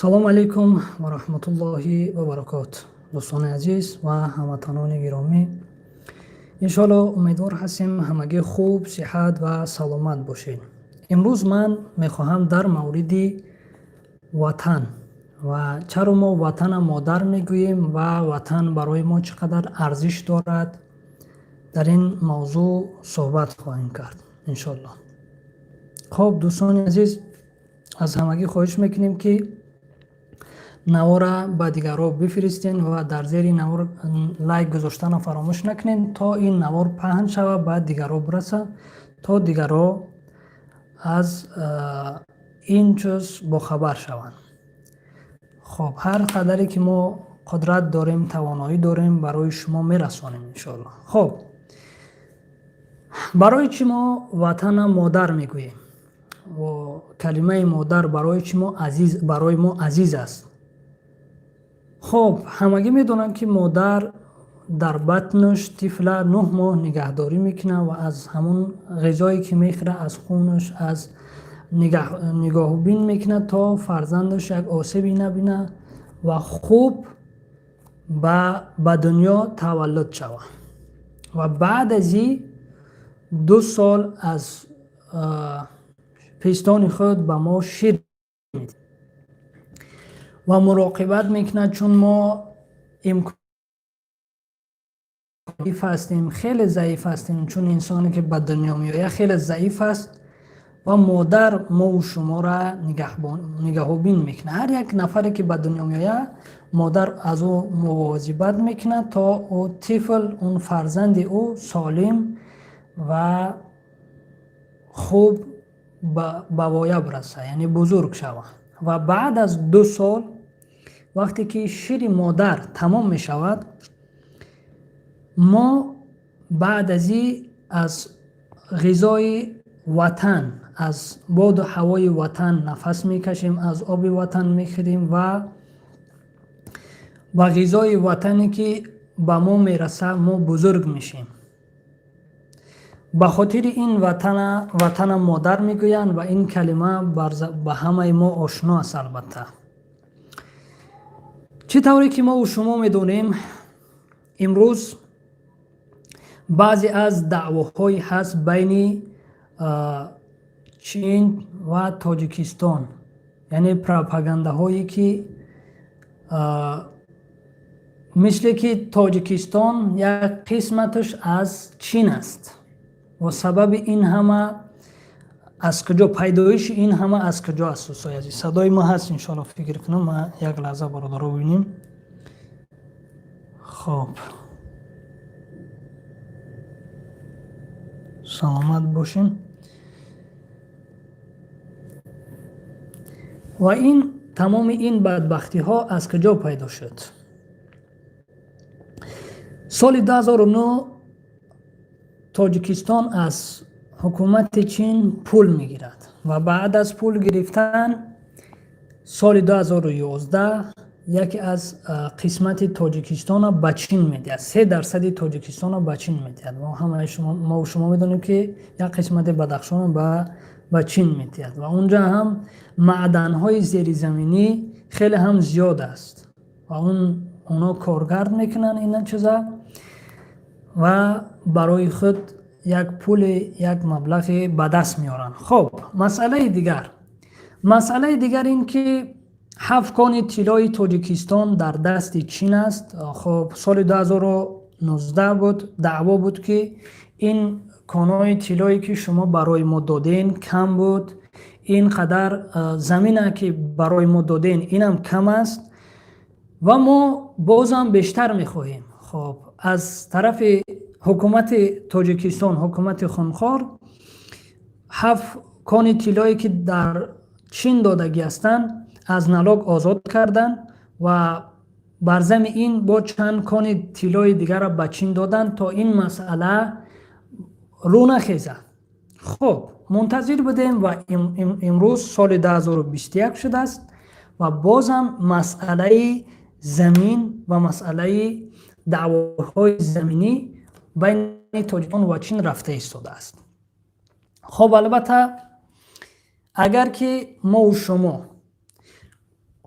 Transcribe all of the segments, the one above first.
Салому алайкум ва раҳматуллоҳи ва баракот, дӯстони азиз ва ҳамватанони гиромӣ. Иншоалло, умедвор ҳастем, ҳамагӣ хуб, сиҳат ва саломат бошед. Имрӯз ман мехоҳам дар мавриди ватан ва чаро мо ватана модар мегӯем ва ватан барои мо чӣ қадар арзиш дорад, дар ин мавзӯъ суҳбат хоҳем кард, иншоалло. Хуб, дӯстони азиз, аз ҳамагӣ хоҳиш мекунем, ки навора ба дигарҳо бифиристен ва дар зери навор лайк гузоштанро фаромӯш накунед, то ин навор паҳн шавад, ба дигарҳо бирасад, то дигарҳо аз ин чиз бохабар шаванд. Хуб, ҳар қадаре ки мо қудрат дорем, тавоноӣ дорем, барои шумо мерасонем, иншоалло. Хуб, барои чӣ мо ватана модар мегӯем? Калимаи модар барои чӣ мо азиз, барои мо азиз аст? Хуб, ҳамагӣ медонанд, ки модар дар батнаш тифла 9 моҳ нигаҳдорӣ мекунад ва аз ҳамон ғизое ки мехӯрад, аз хунаш, аз нигоҳубин мекунад, то фарзандаш як осебе набинад ва хуб ба дунё таваллуд шавад. Ва баъд аз ин 2 сол аз пистони худ ба мо шир ва муроқибат мекунад, чун мо заиф ҳастем, хеле заиф ҳастем, чун инсоне ки ба дунё меояд, хеле заиф аст ва модар мову шуморо нигаҳобин мекунад. Ҳар як нафаре ки ба дунё меояд, модар аз ӯ мувозибат мекунад, то ӯ тифл, он фарзанди ӯ солим ва хуб ба воя бирасад, яъне бузург шавад. Ва баъд аз 2 сол, вақте ки шири модар тамом мешавад, мо баъд аз ин аз ғизои ватан, аз боду ҳавои ватан нафас мекашем, аз оби ватан мехӯрем ва ба ғизои ватане ки ба мо мерасад, мо бузург мешем. Ба хотири ин ватана модар мегӯянд ва ин калима ба ҳамаи мо ошно аст. Албатта, чӣ тавре ки мову шумо медонем, имрӯз баъзе аз даъвоҳое ҳаст байни Чин ва Тоҷикистон, яъне пропагандаҳое ки мисле ки Тоҷикистон як қисматаш аз Чин аст. Ва сабаби ин ҳама аз куҷо, пайдоиши ин ҳама аз куҷо аст? Дӯстои азиз, садои ма ҳаст, иншоалло, фикр кунам. Ма як лаҳза, бародаро, бибинем. Хоб, саломат бошем. Ва ин тамоми ин бадбахтиҳо аз куҷо пайдо шуд? Соли 2009 Тоҷикистон аз ҳукумати Чин пул мегирад ва баъд аз пул гирифтан соли 2011 яке аз қисмати Тоҷикистона ба Чин медиҳад, 3 дарсади Тоҷикистона ба Чин медиҳад. Мо шумо медонем, ки як қисмати Бадахшона ба Чин медиҳад ва унҷа ҳам маъданҳои зеризаминӣ хеле ҳам зиёд аст ва онҳо коргард мекунанд ин чиза ва барои худ як пули, як маблағе ба даст меоранд. Хуб, масъалаи дигар ин ки ҳафт кони тиллои Тоҷикистон дар дасти Чин аст. Хуб, соли 2019 буд, даъво буд, ки ин конҳои тиллое ки шумо барои мо доден, кам буд, ин қадар замина ки барои мо доден, инам кам аст ва мо бозам бештар мехоҳем. Хуб, аз тарафи ҳукумати Тоҷикистон, ҳукумати хунхор, ҳафт кони тиллое ки дар Чин додагӣ ҳастанд, аз налог озод карданд ва бар зами ин бо чанд кони тиллои дигарро ба Чин доданд, то ин масъала рӯ нахезад. Хуб, мунтазир будем ва имрӯз соли 2021 шудааст ва бозам масъалаи замин ва масъалаи даъвоҳои заминӣ байни Тоҷикистон ва Чин рафта истодааст. Хуб, албатта, агар ки мову шумо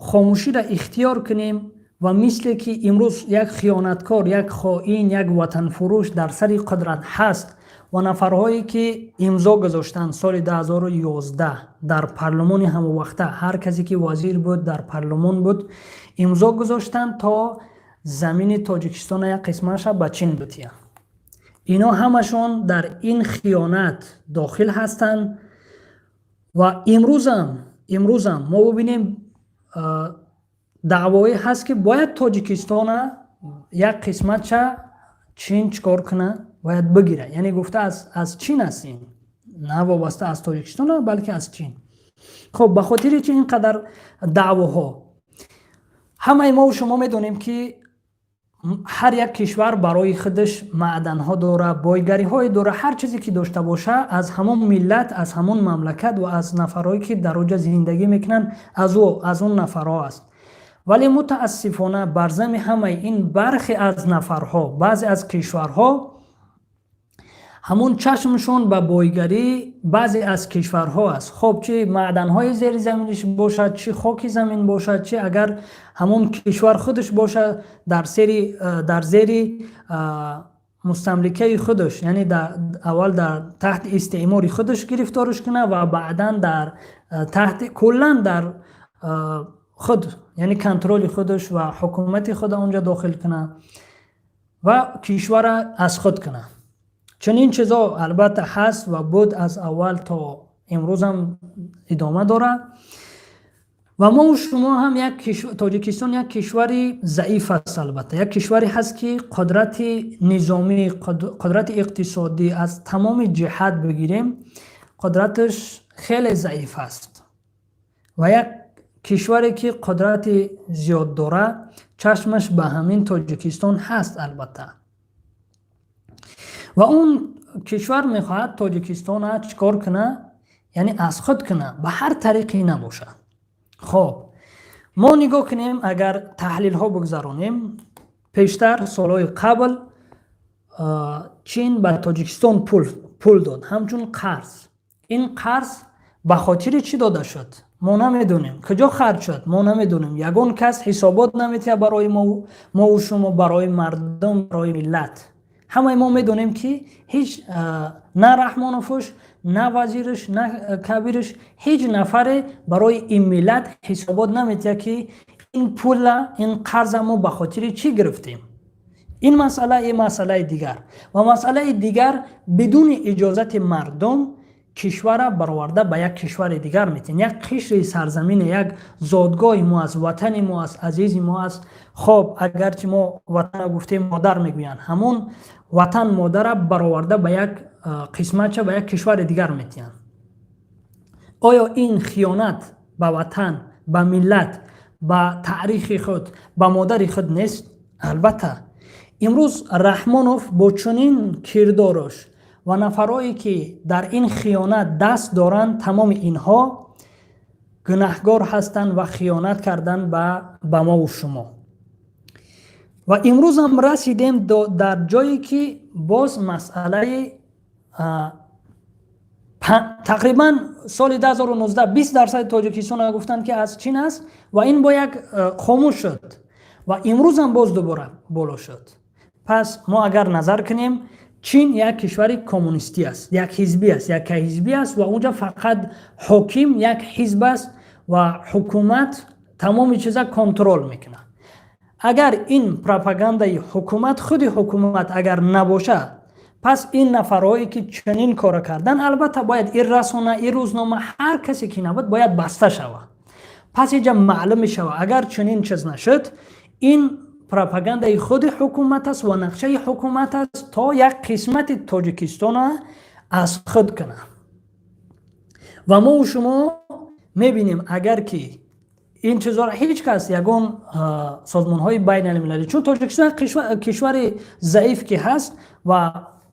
Хомӯширо ихтиёр кунем ва мисле ки имрӯз як хиёнаткор, як хоин, як ватанфурӯш дар сари қудрат ҳаст ва нафарҳое ки имзо гузоштанд соли 2011 дар парлумони ҳамовақта, ҳар касе ки вазир буд, дар парлумон буд, имзо гузоштанд, то замини Тоҷикистона як қисмаша ба Чин битиҳанд, ино ҳамашон дар ин хиёнат дохил ҳастанд. Ва имрӯзам мо бубинем, даъвое ҳаст, ки бояд Тоҷикистона як қисматша Чин чикор куна? Бояд бигира. Яъне гуфта аз Чин аст ин, на вобаста аз Тоҷикистона, балки аз Чин. Хуб, ба хотири чи ин қадар даъвоҳо? Ҳамаи мову шумо медонем, ки ҳар як кишвар барои худаш маъданҳо дора, бойгариҳое дора. Ҳар чизе ки дошта боша, аз ҳамон миллат, аз ҳамон мамлакат ва аз нафарҳое ки дар оҷа зиндагӣ мекунанд, аз он нафарҳо аст. Вале мутаассифона, бар зами ҳамаи ин бархе аз нафарҳо, баъзе аз кишварҳо ҳамон чашмшон ба бойгарӣ баъзе аз кишварҳо аст. Хоб, чи маъданҳои зеризаминиш бошад, чи хоки замин бошад, чи агар ҳамон кишвар худаш бошад, дар зери мустамликаи худаш, яъне аввал дар таҳти истеъмори худаш гирифторш кунад ва баъдан дар таҳти куллан дар худ, яъне контроли худаш ва ҳукумати худ онҷа дохил кунад ва кишвара аз худ кунад. Чунин чизо албатта ҳаст ва буд аз аввал, то имрӯзам идома дорад. Ва мо шумо ҳам як Тоҷикистон як кишвари заиф аст. Албатта, як кишваре ҳаст, ки қудрати низомӣ, қудрати иқтисодӣ, аз тамоми ҷиҳат бигирем, қудраташ хеле заиф аст. Ва як кишваре ки қудрати зиёд дорад, чашмаш ба ҳамин Тоҷикистон ҳаст, албатта. Ва он кишвар мехоҳад Тоҷикистона чӣ кор кунад? Яъне аз худ кунад, ба ҳар тариқе набошад. Хоб, мо нигоҳ кунем, агар таҳлилҳо бигзаронем, пештар, солҳои қабл, Чин ба Тоҷикистон пул дод ҳамчун қарз. Ин қарз ба хотири чӣ дода шуд, мо намедонем. Куҷо харҷ шуд, мо намедонем. Ягон кас ҳисобот наметиҳад барои мову шумо, барои мардум, барои миллат. Ҳамаи мо медонем, ки ҳеҷ на Раҳмоновуш, на вазирш, на кабирш, ҳеҷ нафаре барои ин миллат ҳисобот наметиҳад, ки ин пула, ин қарза мо ба хотири чӣ гирифтем. Ин масъала, ин масъалаи дигар. Ва масъалаи дигар, бидуни иҷозати мардум кишвара бароварда ба як кишвари дигар метиҳанд. Як қишри сарзамини, як зодгоҳи мо аст, ватани мо аст, азизи мо аст. Хоб, агарчи мо ватана гуфтем, модар мегӯянд, ҳамон ватан модара бароварда ба як қисматча ба як кишвари дигар метиҳанд. Оё ин хиёнат ба ватан, ба миллат, ба таърихи худ, ба модари худ нест? Албатта, имрӯз Раҳмонов бо чунин кирдорош ва нафарое ки дар ин хиёнат даст доранд, тамоми инҳо гунаҳгор ҳастанд ва хиёнат карданд ба мову шумо. Ва имрӯзам расидем дар ҷое ки боз масъалаи тақрибан соли 2019 20 дарсади Тоҷикистон гуфтанд, ки аз Чин аст, ва ин бо як хомӯш шуд ва имрӯзам боз дубора боло шуд. Пас мо агар назар кунем, Чин як кишвари коммунистӣ аст, як ҳизбӣ аст, якҳизбӣ аст ва унҷа фақат ҳоким як ҳизб аст ва ҳукумат тамоми чиза контрол мекунад. Агар ин пропагандаи ҳукумат, худи ҳукумат агар набошад, пас ин нафарҳое ки чунин кора кардан, албатта, бояд ин расона, ин рӯзнома, ҳар касе ки набуд, бояд баста шавад. Пас инҷа маълум мешавад, агар чунин чиз нашуд, ин пропагандаи худи ҳукумат аст ва нақшаи ҳукумат аст, то як қисмати Тоҷикистона аз худ кунад. Ва мову шумо мебинем, агар ки ин чизҳоро ҳеҷ кас, ягон созмонҳои байналмилалӣ, чун Тоҷикистон кишвари заиф ки ҳаст ва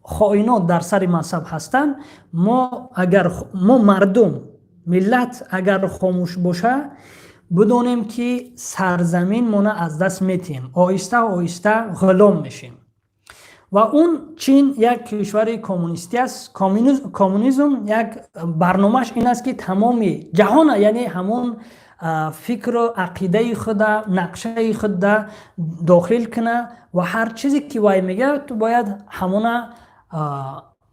хоинот дар сари мансаб ҳастанд, мо агар, мо мардум, миллат агар хомӯш боша, бидонем, ки сарзаминмона аз даст метиҳем, оҳиста оҳиста ғулом мешем. Ва он Чин як кишвари коммунистӣ аст. Коммунизм як барномааш ин аст, ки тамоми ҷаҳона, яъне ҳамон Фикру ақидаи худа, нақшаи худа дохил куна ва ҳар чизе ки вай мегӯяд, ту бояд ҳамона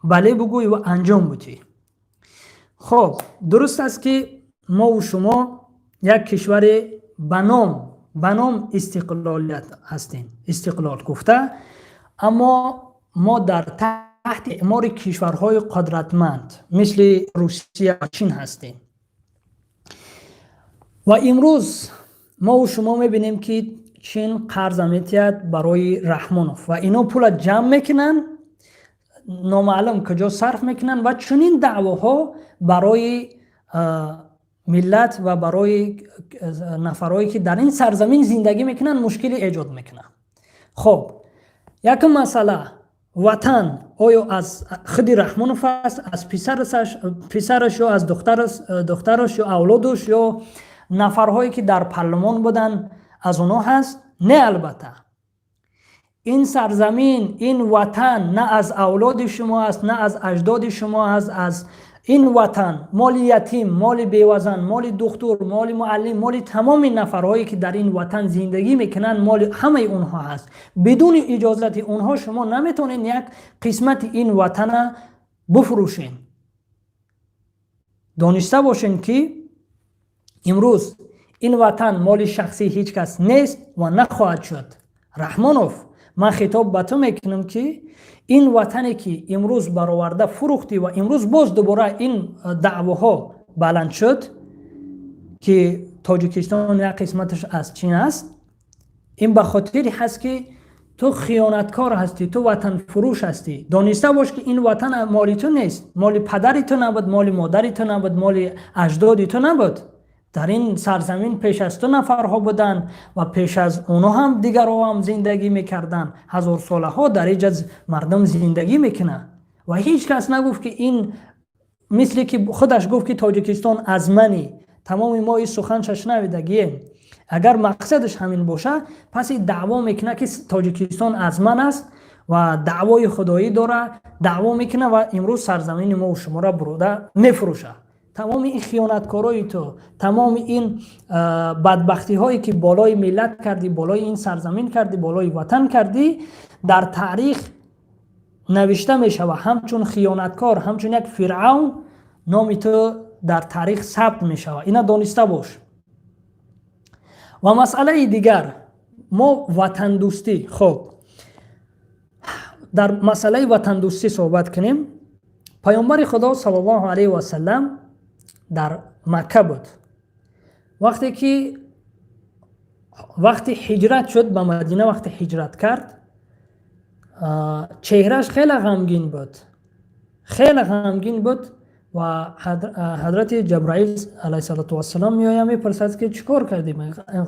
бале бугӯй ва анҷом будӣ. Хоб, дуруст аст, ки мову шумо як кишвари ба ном истиқлолият ҳастем, истиқлол гуфта, аммо мо дар таҳти эъмори кишварҳои қудратманд, мисли Русия ва Чин ҳастем. Ва имрӯз мову шумо мебинем, ки Чин қарза метиҳад барои Раҳмонов ва ино пула ҷамъ мекунанд, номаълум куҷо сарф мекунанд. Ва чунин даъвоҳо барои миллат ва барои нафарҳое, ки дар ин сарзамин зиндагӣ мекунанд, мушкилӣ эҷод мекунанд. Хоб, якум масъала: ватан оё аз худи Раҳмонов аст, аз писараш ё аз духтараш ё авлодуш ё нафарҳое, ки дар парлумон буданд, аз онҳо ҳаст? Не, албатта, ин сарзамин, ин ватан на аз авлоди шумо аст, на аз аҷдоди шумо аст. Аз ин ватан моли ятим, моли бевазан, моли духтур, моли муаллим, моли тамоми нафарҳое, ки дар ин ватан зиндагӣ мекунанд, моли ҳамаи онҳо ҳаст. Бидуни иҷозати онҳо шумо наметавонед як қисмати ин ватана буфурӯшед. Дониста бошед, ки имрӯз ин ватан моли шахсии ҳеҷ кас нест ва нахоҳад шуд. Раҳмонов, ман хитоб ба ту мекунам, ки ин ватане, ки имрӯз бароварда фурӯхтӣ ва имрӯз боз дубора ин даъвоҳо баланд шуд, ки Тоҷикистон як қисматаш аз Чин аст, ин ба хотире ҳаст, ки ту хиёнаткор ҳастӣ, ту ватанфурӯш ҳастӣ. Дониста бош, ки ин ватан моли ту нест, моли падари ту набуд, моли модари ту набуд, моли аҷдоди ту набуд. Дар ин сарзамин пеш аз ту нафарҳо буданд ва пеш аз онҳо ҳам дигарҳо ҳам зиндагӣ мекарданд. Ҳазорсолаҳо дар иҷа мардум зиндагӣ мекунанд ва ҳеҷ кас нагуфт, ки ин, мисле ки худаш гуфт, ки Тоҷикистон аз мани. Тамоми мо ин суханша шунавидагием. Агар мақсадаш ҳамин боша, пас ин даъво мекунад, ки Тоҷикистон аз ман аст ва даъвои худоӣ дора, даъво мекунад ва имрӯз сарзамини мо шуморо бурода мефурӯшад. Тамоми ин хиёнаткорои ту, тамоми ин бадбахтиҳое, ки болои миллат кардӣ, болои ин сарзамин кардӣ, болои ватан кардӣ, дар таърих навишта мешавад. Ҳамчун хиёнаткор, ҳамчун як фиръавн номи ту дар таърих сабт мешавад. Ина дониста бош. Ва масъалаи дигар мо ватандӯстӣ. Хоб, дар масъалаи ватандӯстӣ суҳбат кунем. Паёмбари Худо саллаллоҳу алайҳи васалам дар Макка буд. Вақте ки вақти ҳиҷрат шуд ба Мадина, вақте ҳиҷрат кард, чеҳраш хеле ғамгин буд, хеле ғамгин буд. Ва ҳазрати Ҷабраил алайҳиссалоту вассалом меояд, мепурсад, ки чӣ кор кардӣ,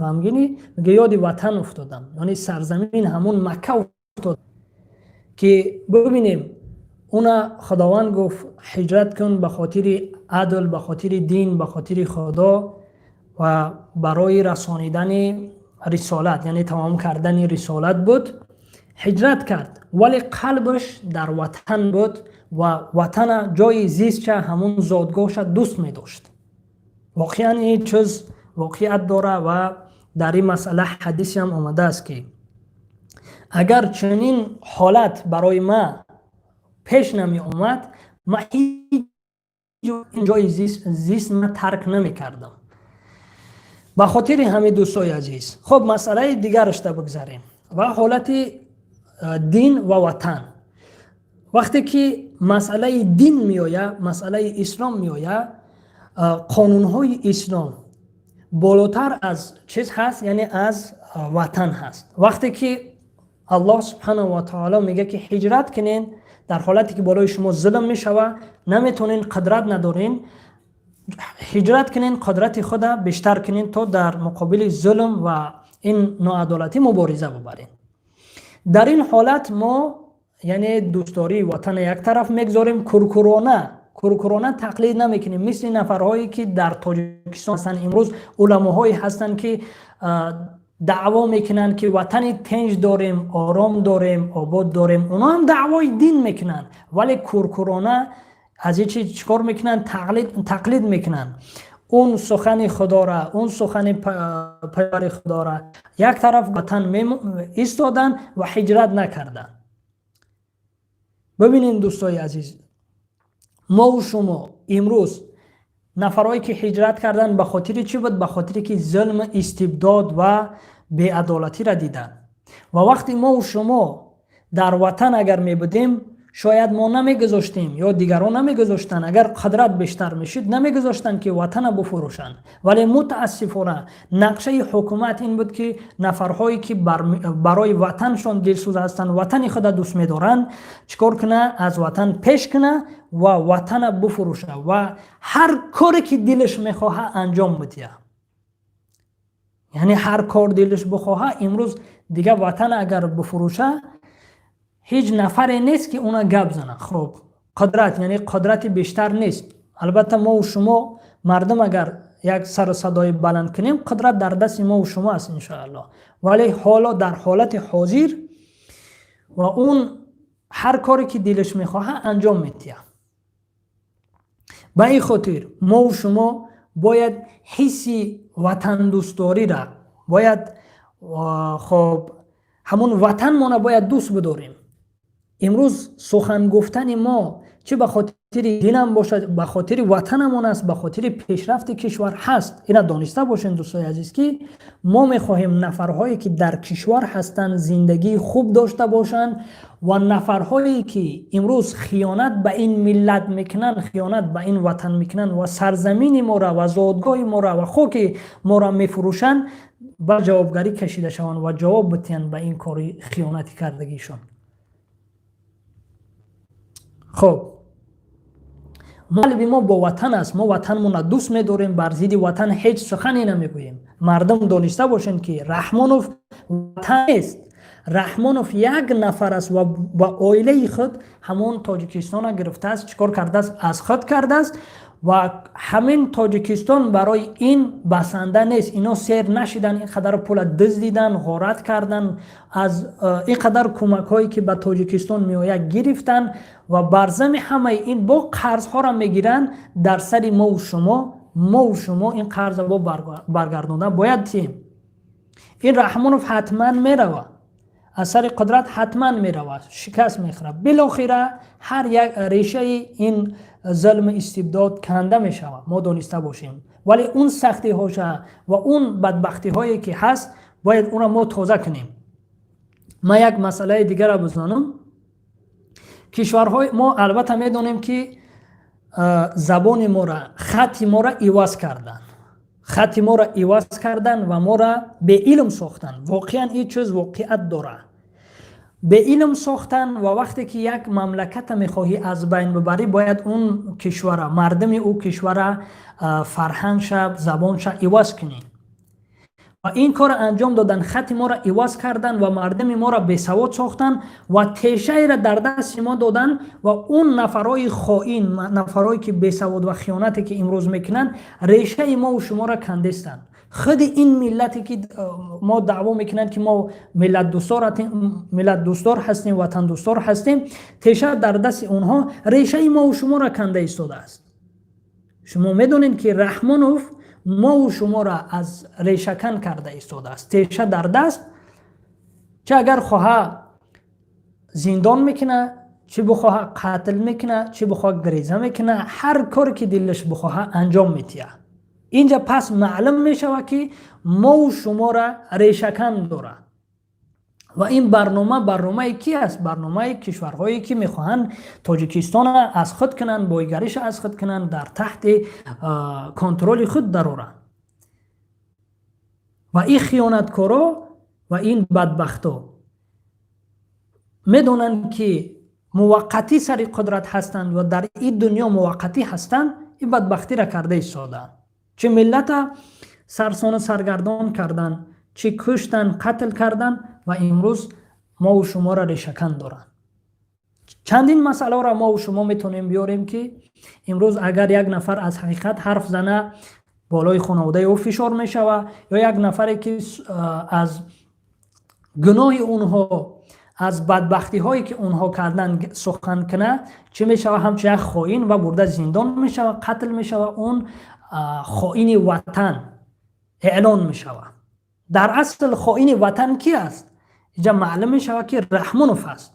ғамгинӣ? Мега: «Ёди ватан уфтодам», яъне сарзамин, ҳамун Макка уфтод. Ки бубинем, уна Худованд гуфт: «Ҳиҷрат кун ба хотири адл, ба хотири дин, ба хотири Худо ва барои расонидани рисолат», яъне тамом кардани рисолат буд. Ҳиҷрат кард, вале қалбаш дар ватан буд ва ватана, ҷои зистша, ҳамун зодгоҳша дӯст медошт. Воқеан ин чиз воқеият дора ва дар ин масъала ҳадисе ҳам омадааст, ки агар чунин ҳолат барои ма пеш намеомад, ма ҳеҷ ҷои зист ма тарк намекардам. Ба хотири ҳамин, дӯстои азиз, хуб, масъалаи дигарашта бигзарем ва ҳолати дин ва ватан. Вақте ки масъалаи дин меояд, масъалаи ислом меояд, қонунҳои ислом болотар аз чиз ҳаст, яъне аз ватан ҳаст. Вақте ки Аллоҳ субҳанаҳу ва таоло мегӯяд, ки ҳиҷрат кунен, дар ҳолате ки болои шумо зулм мешава, наметонен, қудрат надорен, ҳиҷрат кунен, қудрати худа бештар кунен, то дар муқобили зулм ва ин ноадолатӣ мубориза бубарем. Дар ин ҳолат мо, яъне, дӯстдории ватана як тараф мегзорем, куркурона куркурона тақлид намекунем, мисли нафарҳое, ки дар Тоҷикистон ҳастанд. Имрӯз уламоҳое ҳастанд, ки даъво мекунанд, ки ватани тенҷ дорем, ором дорем, обод дорем. Онҳо ҳам даъвои дин мекунанд, вале куркурона аз ин чи чӣ кор мекунанд? Тақлид мекунанд. Он сухани Худора, он сухани паёмбари Худора як тараф ватан истоданд ва ҳиҷрат накарданд. Бибинем, дӯстои азиз, мову шумо имрӯз нафарое ки ҳиҷрат карданд, ба хотири чӣ буд? Ба хотире ки зулм, истибдод ва беадолатиро диданд. Ва вақте мову шумо дар ватан агар мебудем, шояд мо намегузоштем ё дигарон намегузоштанд. Агар қудрат бештар мешуд, намегузоштанд, ки ватана буфурӯшанд. Вале мутаассифона нақшаи ҳукумат ин буд, ки нафарҳое ки барои ватаншон дилсӯз ҳастанд, ватани худа дӯст медоранд, чӣ кор куна? Аз ватан пеш куна ва ватана буфурӯша ва ҳар коре ки дилаш мехоҳа, анҷом бидиҳа. Яъне ҳар кор дилаш бихоҳа. Имрӯз дига ватана агар буфурӯша, ҳеҷ нафаре нест, ки уна гап зана. Хуб, қудрат, яъне қудрати бештар нест. Албатта, мову шумо мардум агар як сару садои баланд кунем, қудрат дар дасти мову шумо аст, иншоалло. Вале ҳоло дар ҳолати ҳозир ва он ҳар коре ки дилаш мехоҳа, анҷом медиҳад. Ба ин хотир мову шумо бояд ҳисси ватандӯстдориро бояд, хоб, ҳамон ватанмона бояд дӯст бидорем. Имрӯз сухан гуфтани мо чӣ ба хотири динам бошад, ба хотири ватанамон аст, ба хотири пешрафти кишвар ҳаст. Ина дониста бошем, дӯстои азиз, ки мо мехоҳем нафарҳое ки дар кишвар ҳастанд, зиндагии хуб дошта бошанд ва нафарҳое ки имрӯз хиёнат ба ин миллат мекунанд, хиёнат ба ин ватан мекунанд ва сарзамини мора ва зодгоҳи мора ва хоки моро мефурӯшанд, ба ҷавобгарӣ кашида шаванд ва ҷавоб битиҳанд ба ин кори хиёнати кардагишон. Хуб, қалби мо бо ватан аст, мо ватанмонро дӯст медорем, бар зидди ватан ҳеҷ сухане намегӯем. Мардум дониста бошанд, ки Раҳмонов ватан нест. Раҳмонов як нафар аст ва ба оилаи худ ҳамон Тоҷикистонро гирифтааст. Чӣ кор кардааст? Аз худ кардааст. Ва ҳамин Тоҷикистон барои ин басанда нест. Ино сер нашидан, ин қадар пула дуздидан, ғорат кардан, аз ин қадар кӯмакҳое ки ба Тоҷикистон меояд, гирифтан ва бар зами ҳамаи ин бо қарзҳоро мегиранд дар сари мову шумо. Мову шумо ин қарза бо баргардонда бояд тиҳем. Ин Раҳмонов ҳатман меравад аз сари қудрат, ҳатман меравад, шикаст мехӯрад. Билохира ҳар як решаи ин зулми истибдод канда мешавад, мо дониста бошем. Вале он сахтиҳоша ва он бадбахтиҳое ки ҳаст, бояд онро мо тоза кунем. Ман як масъалаи дигарро бизанам. Кишварҳои мо, албатта, медонем, ки забони мора, хатти мора иваз карданд, хатти моро иваз карданд ва моро беилм сохтанд. Воқеан ин чиз воқеат дорад, беилм сохтан. Ва вақте ки як мамлаката мехоҳӣ аз байн бибарӣ, бояд он кишвара, мардуми ӯ кишвара, фарҳангша, забонша иваз кунӣ. Ва ин корро анҷом доданд, хати моро иваз карданд ва мардуми моро бесавод сохтанд ва тешаеро дар дасти мо доданд. Ва он нафарҳои хоин, нафарҳое ки бесавод ва хиёнате ки имрӯз мекунанд, решаи мову шуморо кандестанд. Худи ин миллате ки мо даъво мекунанд, ки мо миллатдӯстдор ҳастем, ватандӯстдор ҳастем, теша дар дасти онҳо решаи мову шуморо канда истодааст. Шумо медонед, ки Раҳмонов мову шуморо аз решакан карда истодааст. Теша дар даст, чӣ агар хоҳа, зиндон мекуна, чӣ бихоҳа, қатл мекуна, чӣ бихоҳа, греза мекуна, ҳар коре ки дилаш бихоҳа, анҷом метиҳад. Инҷа пас маълум мешавад, ки мову шуморо решакан дорад. Ва ин барнома барномаи ки аст? Барномаи кишварҳое ки мехоҳанд Тоҷикистона аз худ кунанд, бойгариша аз худ кунанд, дар таҳти контроли худ дароранд. Ва ин хиёнаткоро ва ин бадбахто медонанд, ки муваққатӣ сари қудрат ҳастанд ва дар ин дунё муваққатӣ ҳастанд. Ин бадбахтиро карда истодаанд, чӣ миллата сарсону саргардон карданд, чӣ куштанд, қатл карданд ва имрӯз мову шуморо решакан доранд. Чандин масъаларо мову шумо метавонем биёрем, ки имрӯз агар як нафар аз ҳақиқат ҳарф зана, болои хонаводаи ӯ фишор мешавад, ё як нафаре ки аз гуноҳи онҳо, аз бадбахтиҳое ки онҳо карданд, сухан куна, чӣ мешава? Ҳамчун як хоин ва бурда зиндон мешава, қатл мешава он. Хоини ватан эълон мешавад. Дар асл хоини ватан кӣ аст? Инҷа маълум мешавад, ки Раҳмонов аст.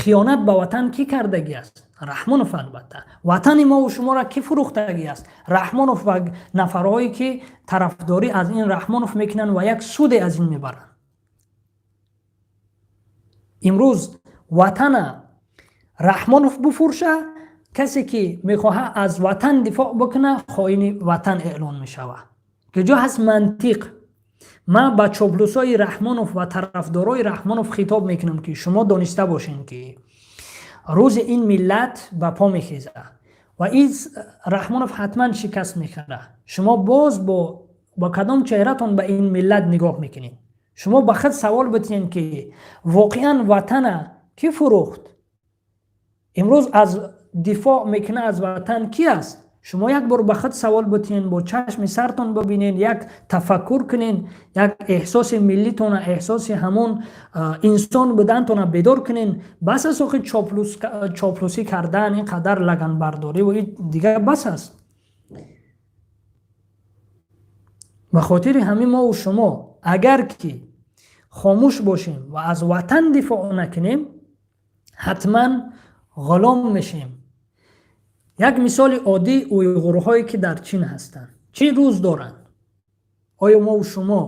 Хиёнат ба ватан кӣ кардагӣ аст? Раҳмонов, албатта. Ватани мову шуморо кӣ фурӯхтагӣ аст? Раҳмонов ва нафарҳое, ки тарафдорӣ аз ин Раҳмонов мекунанд ва як суде аз ин мебаранд. Имрӯз ватана Раҳмонов буфурӯша, касе ки мехоҳад аз ватан дифоъ бикунад, хоини ватан эълон мешавад. Куҷо ҳаст мантиқ? Ман ба чоплусои Раҳмонов ва тарафдорои Раҳмонов хитоб мекунам, ки шумо дониста бошед, ки рӯзи ин миллат ба по мехезад ва ин Раҳмонов ҳатман шикаст мехӯрад. Шумо боз бо кадом чеҳратон ба ин миллат нигоҳ мекунед? Шумо ба худ савол битиҳед, ки воқеан ватана кӣ фурӯхт? Имрӯз аз дифоъ мекунад аз ватан кӣ аст? Шумо як бор ба худ савол битиҳед, бо чашми сартон бибинед, як тафаккур кунед, як эҳсоси миллитона, эҳсоси ҳамон инсон будантона бедор кунед. Бас аст охи чоплусӣ кардан, ин қадар лаганбардорӣ ва дигар, бас аст. Ба хотири ҳамин мову шумо агар ки хомӯш бошем ва аз ватан дифоъ накунем, ҳатман ғулом мешем. Як мисоли оддӣ: уйғурҳое, ки дар Чин ҳастанд, чӣ рӯз доранд? Оё мову шумо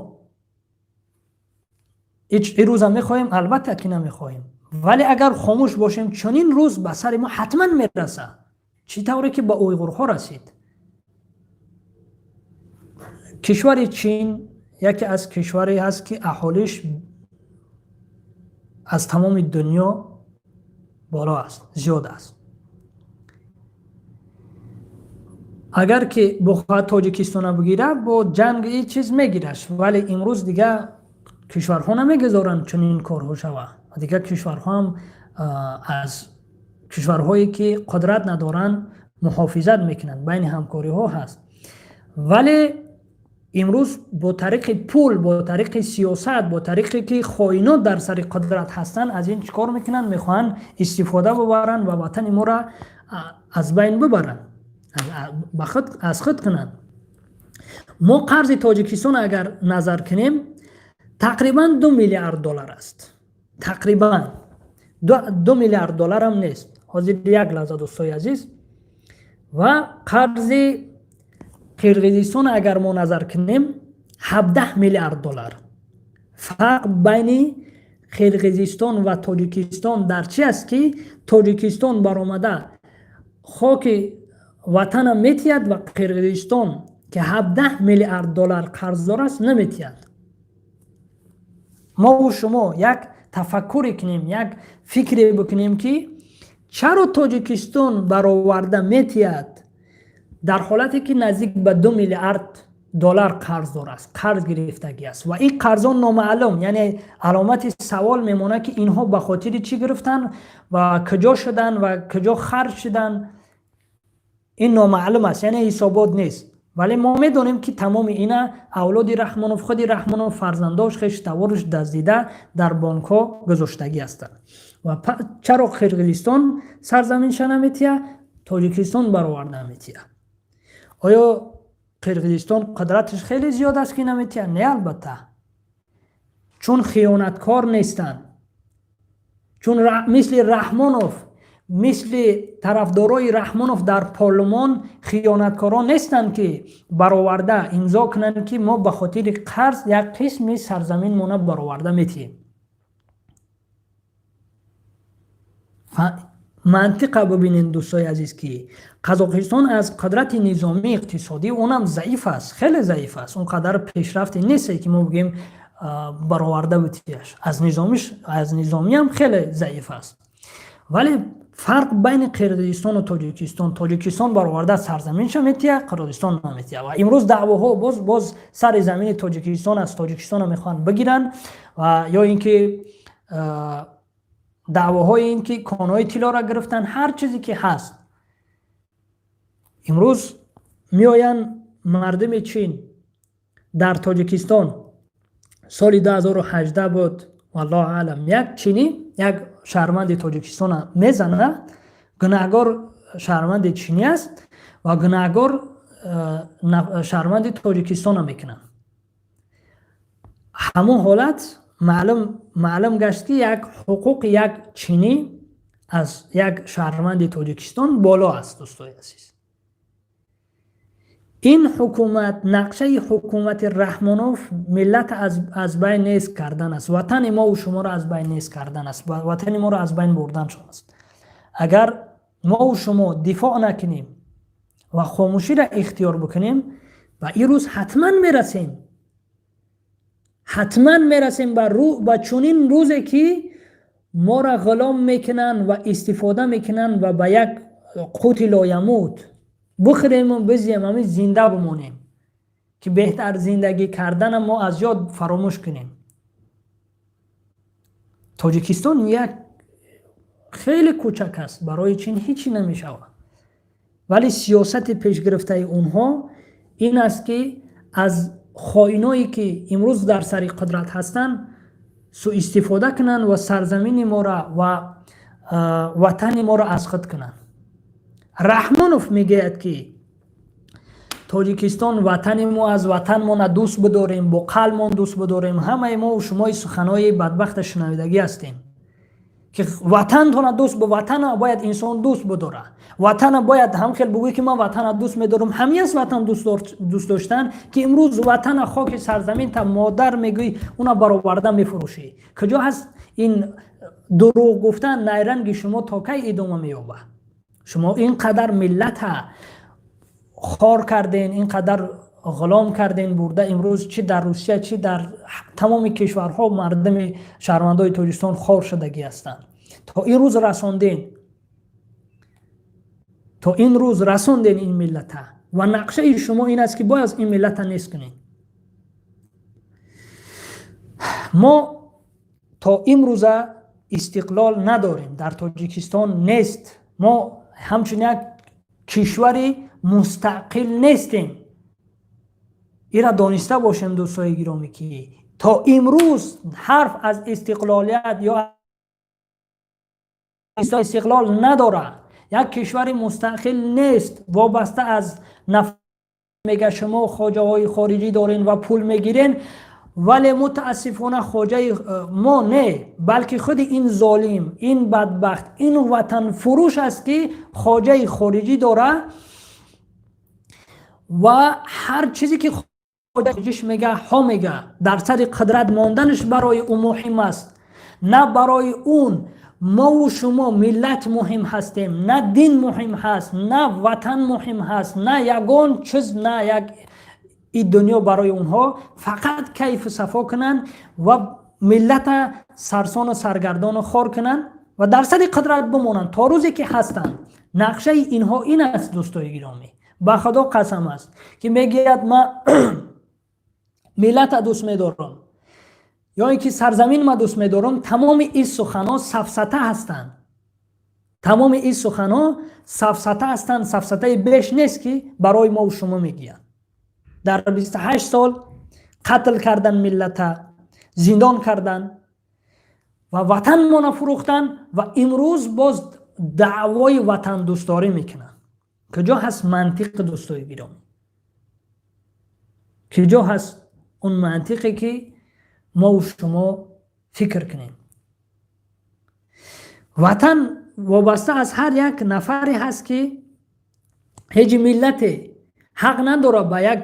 ин рӯза мехоҳем? Албатта, ки намехоҳем. Вале агар хомӯш бошем, чунин рӯз ба сари мо ҳатман мерасад, чӣ тавре ки ба уйғурҳо расид. Кишвари Чин яке аз кишваре ҳаст, ки аҳолиш аз тамоми дунё боло аст, зиёд аст. Агар ки бихоҳад Тоҷикистона бигирад, бо ҷанг и чиз мегираш, вале имрӯз дигар кишварҳо намегузоранд чунин корҳо шавад. Дигар кишварҳо ҳам аз кишварҳое, ки қудрат надоранд, муҳофизат мекунанд, байни ҳамкориҳо ҳаст. Вале имрӯз бо тариқи пул, бо тариқи сиёсат, бо тариқе ки хоинот дар сари қудрат ҳастанд, аз ин чӣ кор мекунанд? Мехоҳанд истифода бубаранд ва ватани моро аз байн бибаранд, аз худ кунанд. Мо қарзи Тоҷикистон агар назар кунем, тақрибан 2 миллиард доллар аст. Тақрибан 2 миллиард долларам нест ҳозир, як лаҳза, дӯстои азиз. Ва қарзи Қирғизистон агар мо назар кунем, 17 миллиард доллар. Фарқ байни Қирғизистон ва Тоҷикистон дар чи аст, ки Тоҷикистон баромада хоки ватана метиҳад ва Қирғизистон, ки 17 миллиард доллар қарздор аст, наметиҳад? Мову шумо як тафаккуре кунем, як фикре бикунем, ки чаро Тоҷикистон бароварда метиҳад, дар ҳолате ки наздик ба 2 миллиард доллар қарздор аст, қарз гирифтагӣ аст ва ин қарзон номаълум, яъне аломати савол мемонад, ки инҳо ба хотири чӣ гирифтанд ва куҷо шуданд ва куҷо харҷ шуданд, ин номаълум аст, яъне ҳисобот нест. Вале мо медонем, ки тамоми ина авлоди Раҳмонов, худи Раҳмонов, фарзандош, хештаворш даздида дар бонкҳо гузоштагӣ ҳастанд. Ва чаро Қирғизистон сарзаминша наметиҳад, Тоҷикистон бароварда метиҳад? Оё Қирғизистон қудраташ хеле зиёд аст, ки наметиҳад? Не, албатта, чун хиёнаткор нестанд, чун мисли Раҳмонов, мисли тарафдорои Раҳмонов дар парлумон хиёнаткорон нестанд, ки бароварда имзо кунанд, ки мо ба хотири қарз як қисми сарзаминмона бароварда метиҳем. Мантиқа бибинед, дӯстои азиз, ки Қазоқистон аз қудрати низомӣ, иқтисодӣ онам заиф аст, хеле заиф аст, он қадар пешрафте несте, ки мо бигӯем бароварда битиаш. Аз низомиам хеле заиф аст. Вале фарқ байни Қирғизистону Тоҷикистон: Тоҷикистон бароварда сарзаминша метиҳад, Қирғизистон наметиҳад. Ва имрӯз даъвоҳо боз сари замини Тоҷикистон аст, Тоҷикистонро мехоҳанд бигиранд ва ё ин ки даъвоҳои ин ки конҳои тиллоро гирифтанд, ҳар чизе ки ҳаст. Имрӯз меоянд мардуми Чин дар Тоҷикистон, соли 2018 буд, валлоҳу аълам, як чинӣ як шаҳрванди Тоҷикистона мезана. Гунаҳгор шаҳрванди чинӣ аст ва гунаҳгор шаҳрванди Тоҷикистона мекунанд. Ҳамон ҳолат маълум гашт, ки як ҳуқуқи як чинӣ аз як шаҳрванди Тоҷикистон боло аст. Дӯстои азиз, ин ҳукумат, нақшаи ҳукумати Раҳмонов миллат аз байн нест кардан аст, ватани мову шуморо аз байн нест кардан аст, ватани моро аз байн бурданшон аст. Агар мову шумо дифоъ накунем ва хомӯширо ихтиёр бикунем, ба ин рӯз ҳатман мерасем, ҳатман мерасем ба чунин рӯзе, ки моро ғулом мекунанд ва истифода мекунанд ва ба як қути лоямут бихӯрему бизием, ҳамин зинда бимонем, ки беҳтар зиндагӣ кардана мо аз ёд фаромӯш кунем. Тоҷикистон як хеле кӯчак аст, барои Чин ҳечи намешавад, вале сиёсати пешгирифтаи онҳо ин аст, ки аз хоиное, ки имрӯз дар сари қудрат ҳастанд, суистифода кунанд ва сарзамини моро ва ватани моро аз худ кунанд. Раҳмонов мегӯяд, ки Тоҷикистон ватани мо аз ватанмона дӯст бидорем, бо қалбмон дӯст бидорем. Ҳамаи мо шумои суханҳои бадбахта шунавидагӣ ҳастем, ки ватантона дӯст, ватана бояд инсон дӯст бидора, ватана бояд ҳам хел бугӯй, ки ман ватана дӯст медорам. Ҳамин аст ватан дӯст доштан, ки имрӯз ватана, хоки сарзаминта модар мегӯй, уна бароварда мефурӯшӣ? Куҷо ҳаст ин дурӯғ гуфтан? Найранги шумо то кай идома меёбад? Шумо ин қадар миллата хор карден, ин қадар ғулом карден, бурда имрӯз чӣ дар Русия, чӣ дар тамоми кишварҳо мардуми шаҳрвандои Тоҷикистон хор шудагӣ ҳастанд. То ин рӯз расонден, то ин рӯз расонден ин миллата ва нақшаи шумо ин аст, ки бояд ин миллата нест кунед. Мо то имрӯза истиқлол надорем, дар Тоҷикистон нест, мо ҳамчун як кишвари мустақил нестем. Ира дониста бошем, дӯстои гиромӣ, ки то имрӯз ҳарф аз истиқлолият ё истиқлол надорад, як кишвари мустақил нест, вобаста аз наф мега. Шумо хоҷаҳои хориҷӣ дорен ва пул мегирен, вале мутаассифона хоҷаи мо не, балки худи ин золим, ин бадбахт, ин ватанфурӯш аст, ки хоҷаи хориҷӣ дора ва ҳар чизе ки хориҷиш мега, ҳо мега. Дар сари қудрат монданаш барои ӯ муҳим аст, на барои он мову шумо миллат муҳим ҳастем, на дин муҳим ҳаст, на ватан муҳим ҳаст, на ягон чиз, на як и дунё. Барои онҳо фақат кайфу сафо кунанд ва миллата сарсону саргардону хор кунанд ва дар сари қудрат бимонанд то рӯзе ки ҳастанд. Нақшаи инҳо ин аст, дӯстои гиромӣ. Ба Худо қасам аст, ки мегӯяд: «Ман миллата дӯст медорам» ё ин ки «сарзамин ма дӯст медорам». Тамоми ин суханҳо сафсата ҳастанд, тамоми ин суханҳо сафсата ҳастанд, сафсатаи беш нест, ки барои мову шумо мегӯянд. Дар 28 сол қатл кардан миллата, зиндон кардан ва ватанмона фурӯхтан ва имрӯз боз даъвои ватандӯстдорӣ мекунанд. Куҷо ҳаст мантиқи, дӯстои гиромӣ? Куҷо ҳаст он мантиқе, ки мову шумо фикр кунем? Ватан вобаста аз ҳар як нафаре ҳаст, ки ҳеҷ миллате ҳақ надорад ба як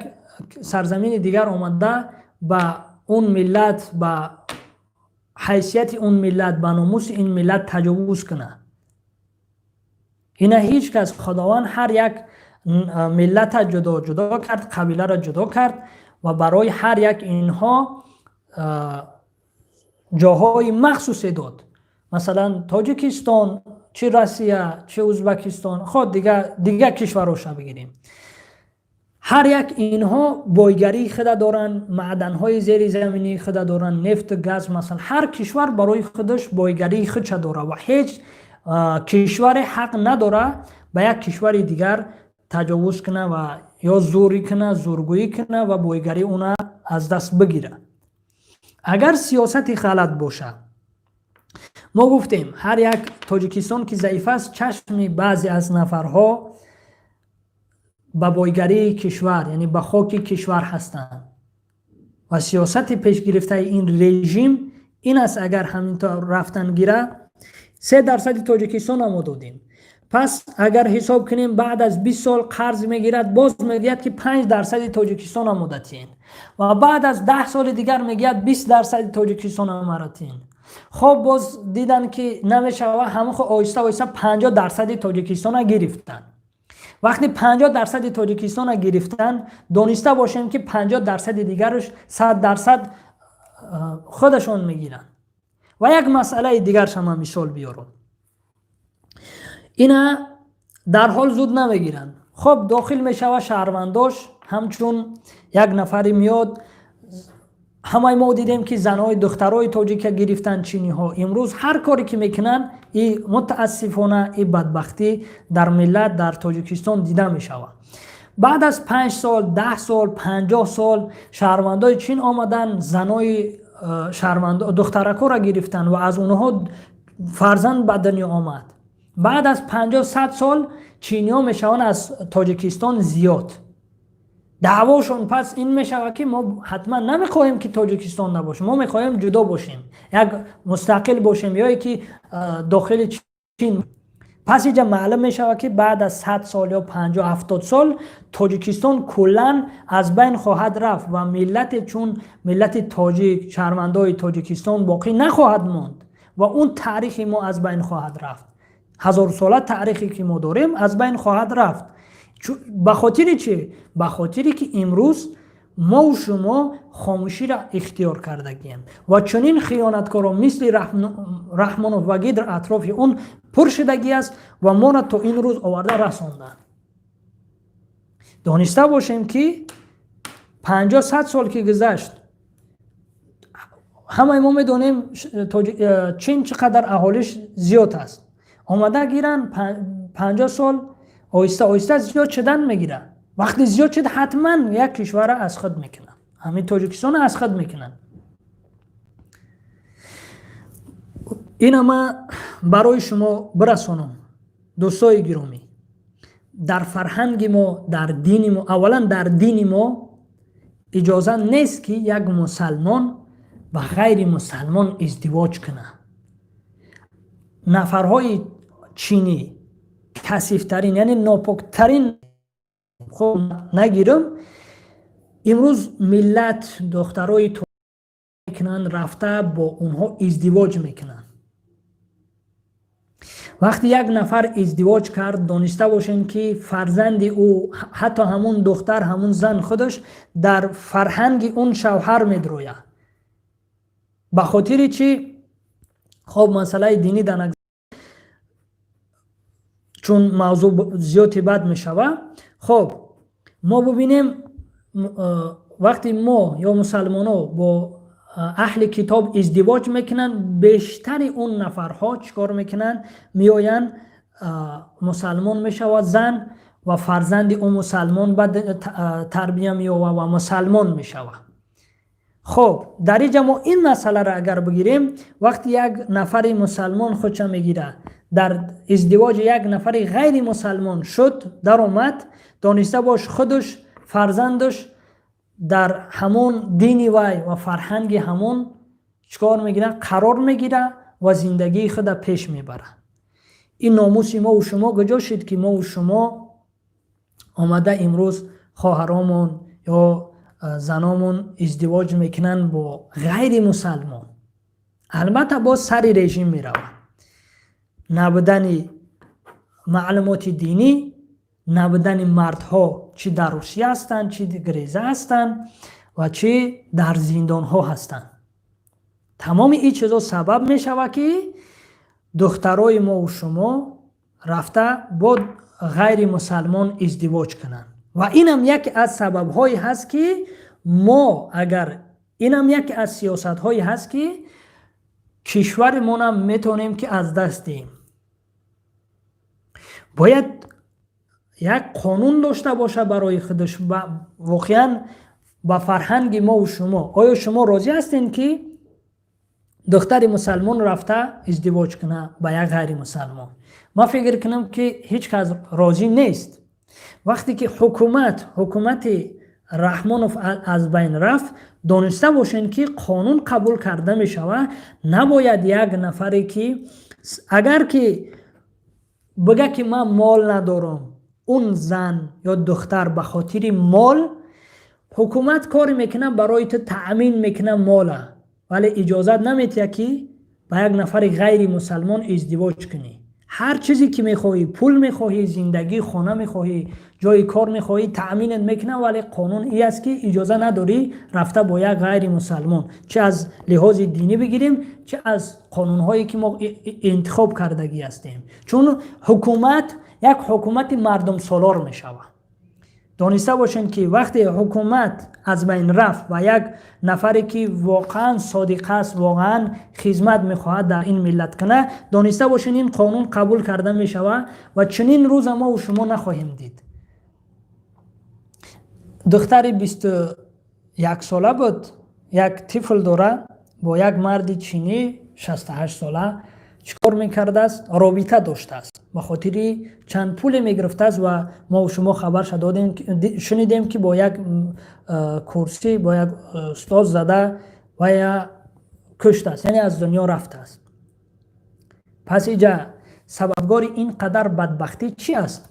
сарзамини дигар омада, ба он миллат, ба ҳайсияти он миллат, ба номуси ин миллат таҷовуз кунад. Ина ҳеҷ кас. Худованд ҳар як миллата ҷудо ҷудо кард, қабиларо ҷудо кард ва барои ҳар як инҳо ҷоҳои махсусе дод. Масалан, Тоҷикистон, чи Россия, чи Ӯзбекистон, хо дигар кишварҳоша бигирем, ҳар як инҳо бойгарии худа доранд, маъданҳои зеризаминии худа доранд, нефту газ. Масалан, ҳар кишвар барои худаш бойгарии худша дорад ва ҳеҷ кишваре ҳақ надорад ба як кишвари дигар таҷовуз куна ва ё зӯрӣ куна, зӯргӯӣ куна ва бойгарии уна аз даст бигирад. Агар сиёсати ғалат бошад, мо гуфтем, ҳар як Тоҷикистон ки заиф аст, чашми баъзе аз нафарҳо Ба бойгарии кишвар, яъне ба хоки кишвар ҳастанд. Ва сиёсати пешгирифтаи ин режим ин аст: агар ҳаминтавр рафтан гира, 3% Тоҷикистона мо додем. Пас агар ҳисоб кунем, баъд аз 20 сол қарз мегирад, боз мегӯяд, ки 5% Тоҷикистона мо датиен, ва баъд аз 10 соли дигар мегӯяд, 20% Тоҷикистона мара тиен. Хоб, боз дидан, ки намешава, ҳамон оҳиста оҳиста 50% Тоҷикистона гирифтанд. Вақти 50% Тоҷикистона гирифтан, дониста бошем, ки 50% дигараш 100% худашон мегиранд. Ва як масъалаи дигарша ман мисол биёрам. Ина дарҳол зуд намегиранд. Хоб, дохил мешава шаҳрвандош, ҳамчун як нафаре меёд. Ҳамаи мо дидем, ки занҳои, духтарои тоҷика гирифтанд чиниҳо. Имрӯз ҳар коре ки мекунанд, и мутаассифона, и бадбахтӣ дар миллат, дар Тоҷикистон дида мешавад. Баъд аз 5 сол, 10 сол, 50 сол шаҳрвандои Чин омаданд, занои шаҳрванд, духтаракҳоро гирифтанд ва аз онҳо фарзанд ба дунё омад. Баъд аз 50, 100 сол чиниҳо мешаванд аз Тоҷикистон зиёд. Даъвошон пас ин мешавад, ки мо ҳатман намехоҳем, ки Тоҷикистон набошем, мо мехоҳем ҷудо бошем, як мустақил бошем ё ки дохили Чин. Пас иҷа маълум мешавад, ки баъд аз 100 сол ё 50, 70 сол Тоҷикистон куллан аз байн хоҳад рафт ва миллате чун миллати тоҷик, шаҳрвандои Тоҷикистон боқӣ нахоҳад монд ва он таърихи мо аз байн хоҳад рафт. Ҳазорсола таърихе, ки мо дорем, аз байн хоҳад рафт. Ба хотири чӣ? Ба хотире ки имрӯз мову шумо хомӯширо ихтиёр кардагием ва чунин хиёнаткоро мисли Раҳмонов ва гирду атрофи он пур шудагӣ аст ва моро то ин рӯз оварда расонданд. Дониста бошем, ки 50, 100 сол ки гузашт, ҳамаи мо медонем, Чин чӣ қадар аҳолиш зиёд аст. Омада гиранд, 50 сол оҳиста оҳиста зиёд шудан мегирад. Вақте зиёд шуд, ҳатман як кишварро аз худ мекунанд, ҳамин Тоҷикистонро аз худ мекунанд. Ина ман барои шумо бирасонам, дӯстои гиромӣ: дар фарҳанги мо, дар дини мо, аввалан дар дини мо иҷоза нест, ки як мусалмон ба ғайри мусалмон издивоҷ кунад. Нафарҳои чинӣ касифтарин, яъне нопоктарин хуб нагирам. Имрӯз миллат духтарои мекунанд, рафта бо онҳо издивоҷ мекунанд. Вақте як нафар издивоҷ кард, дониста бошем, ки фарзанди ӯ, ҳатто ҳамун духтар, ҳамун зан худаш дар фарҳанги он шавҳар медрояд. Ба хотири чӣ? Хоб, масъалаи динӣ дар, чун мавзӯъ зиёди бад мешавад. Хоб, мо бубинем, вақте мо ё мусалмоно бо аҳли китоб издивоҷ мекунанд, бештари он нафарҳо чӣ кор мекунанд? Меоянд, мусалмон мешавад зан ва фарзанди ӯ мусалмон ба тарбия меёвад ва мусалмон мешавад. Хоб, дар инҷа мо ин масъаларо агар бигирем, вақте як нафари мусалмон худша мегирад, дар издивоҷи як нафари ғайри мусалмон шуд, даромад, дониста бош, худаш, фарзандаш дар ҳамон дини вай ва фарҳанги ҳамон чикор мегирад? Қарор мегирад ва зиндагии худа пеш мебарад. Ин номуси мову шумо куҷо шуд, ки мову шумо омада имрӯз хоҳаромон ё заномон издивоҷ мекунанд бо ғайри мусалмон? Албатта, боз сари режим меравад: набудани маълумоти динӣ, набудани мардҳо, чӣ дар Русия ҳастанд, чӣ греза ҳастанд ва чӣ дар зиндонҳо ҳастанд. Тамоми ин чизо сабаб мешавад, ки духтарои мову шумо рафта бо ғайри мусалмон издивоҷ кунанд. Ва инам яке аз сабабҳое ҳаст, ки мо агар, инам яке аз сиёсатҳое ҳаст, ки кишвари монам метавонем, ки аз даст диҳем. Бояд як қонун дошта боша барои худаш, воқеан ба фарҳанги мову шумо. Оё шумо розӣ ҳастед, ки духтари мусалмон рафта издивоҷ кунад ба як ғайри мусалмон? Ман фикр кунам, ки ҳеҷ кас розӣ нест. Вақте ки ҳукумати Раҳмонов аз байн рафт, дониста бошед, ки қонун қабул карда мешавад. Набояд як нафаре ки агар ки бига, ки ман мол надорам, он зан ё духтар ба хотири мол ҳукумат коре мекунад, барои ту таъмин мекунад мола, вале иҷозат наметиҳад, ки ба як нафари ғайри мусалмон издивоҷ кунӣ. Ҳар чизе ки мехоҳӣ, пул мехоҳӣ, зиндагӣ, хона мехоҳӣ, ҷои кор мехоҳӣ, таъминат мекунад, вале қонун ин аст, ки иҷоза надорӣ рафта бо як ғайри мусалмон, чи аз лиҳози динӣ бигирем, чи аз қонунҳое ки мо интихоб кардагӣ ҳастем, чун ҳукумат як ҳукумати мардумсолор мешавад. Дониста бошед, ки вақте ҳукумат аз байн рафт ва як нафаре ки воқеан содиқ аст, воқеан хизмат мехоҳад дар ин миллат кунад, дониста бошед, ин қонун қабул карда мешавад ва чунин рӯза мо шумо нахоҳем дид. Духтари 21 сола буд, як тифл дора, бо як марди чинӣ 68 сола чӣ кор мекардааст? Робита доштааст, ба хотири чанд пуле мегирифтааст. Ва мо шумо хабарша додем, шунидем, ки бо як курсӣ, бо як устоз зада вая куштааст, яъне аз дунё рафтааст. Пас иҷа сабабгори ин қадар бадбахтӣ чӣ аст?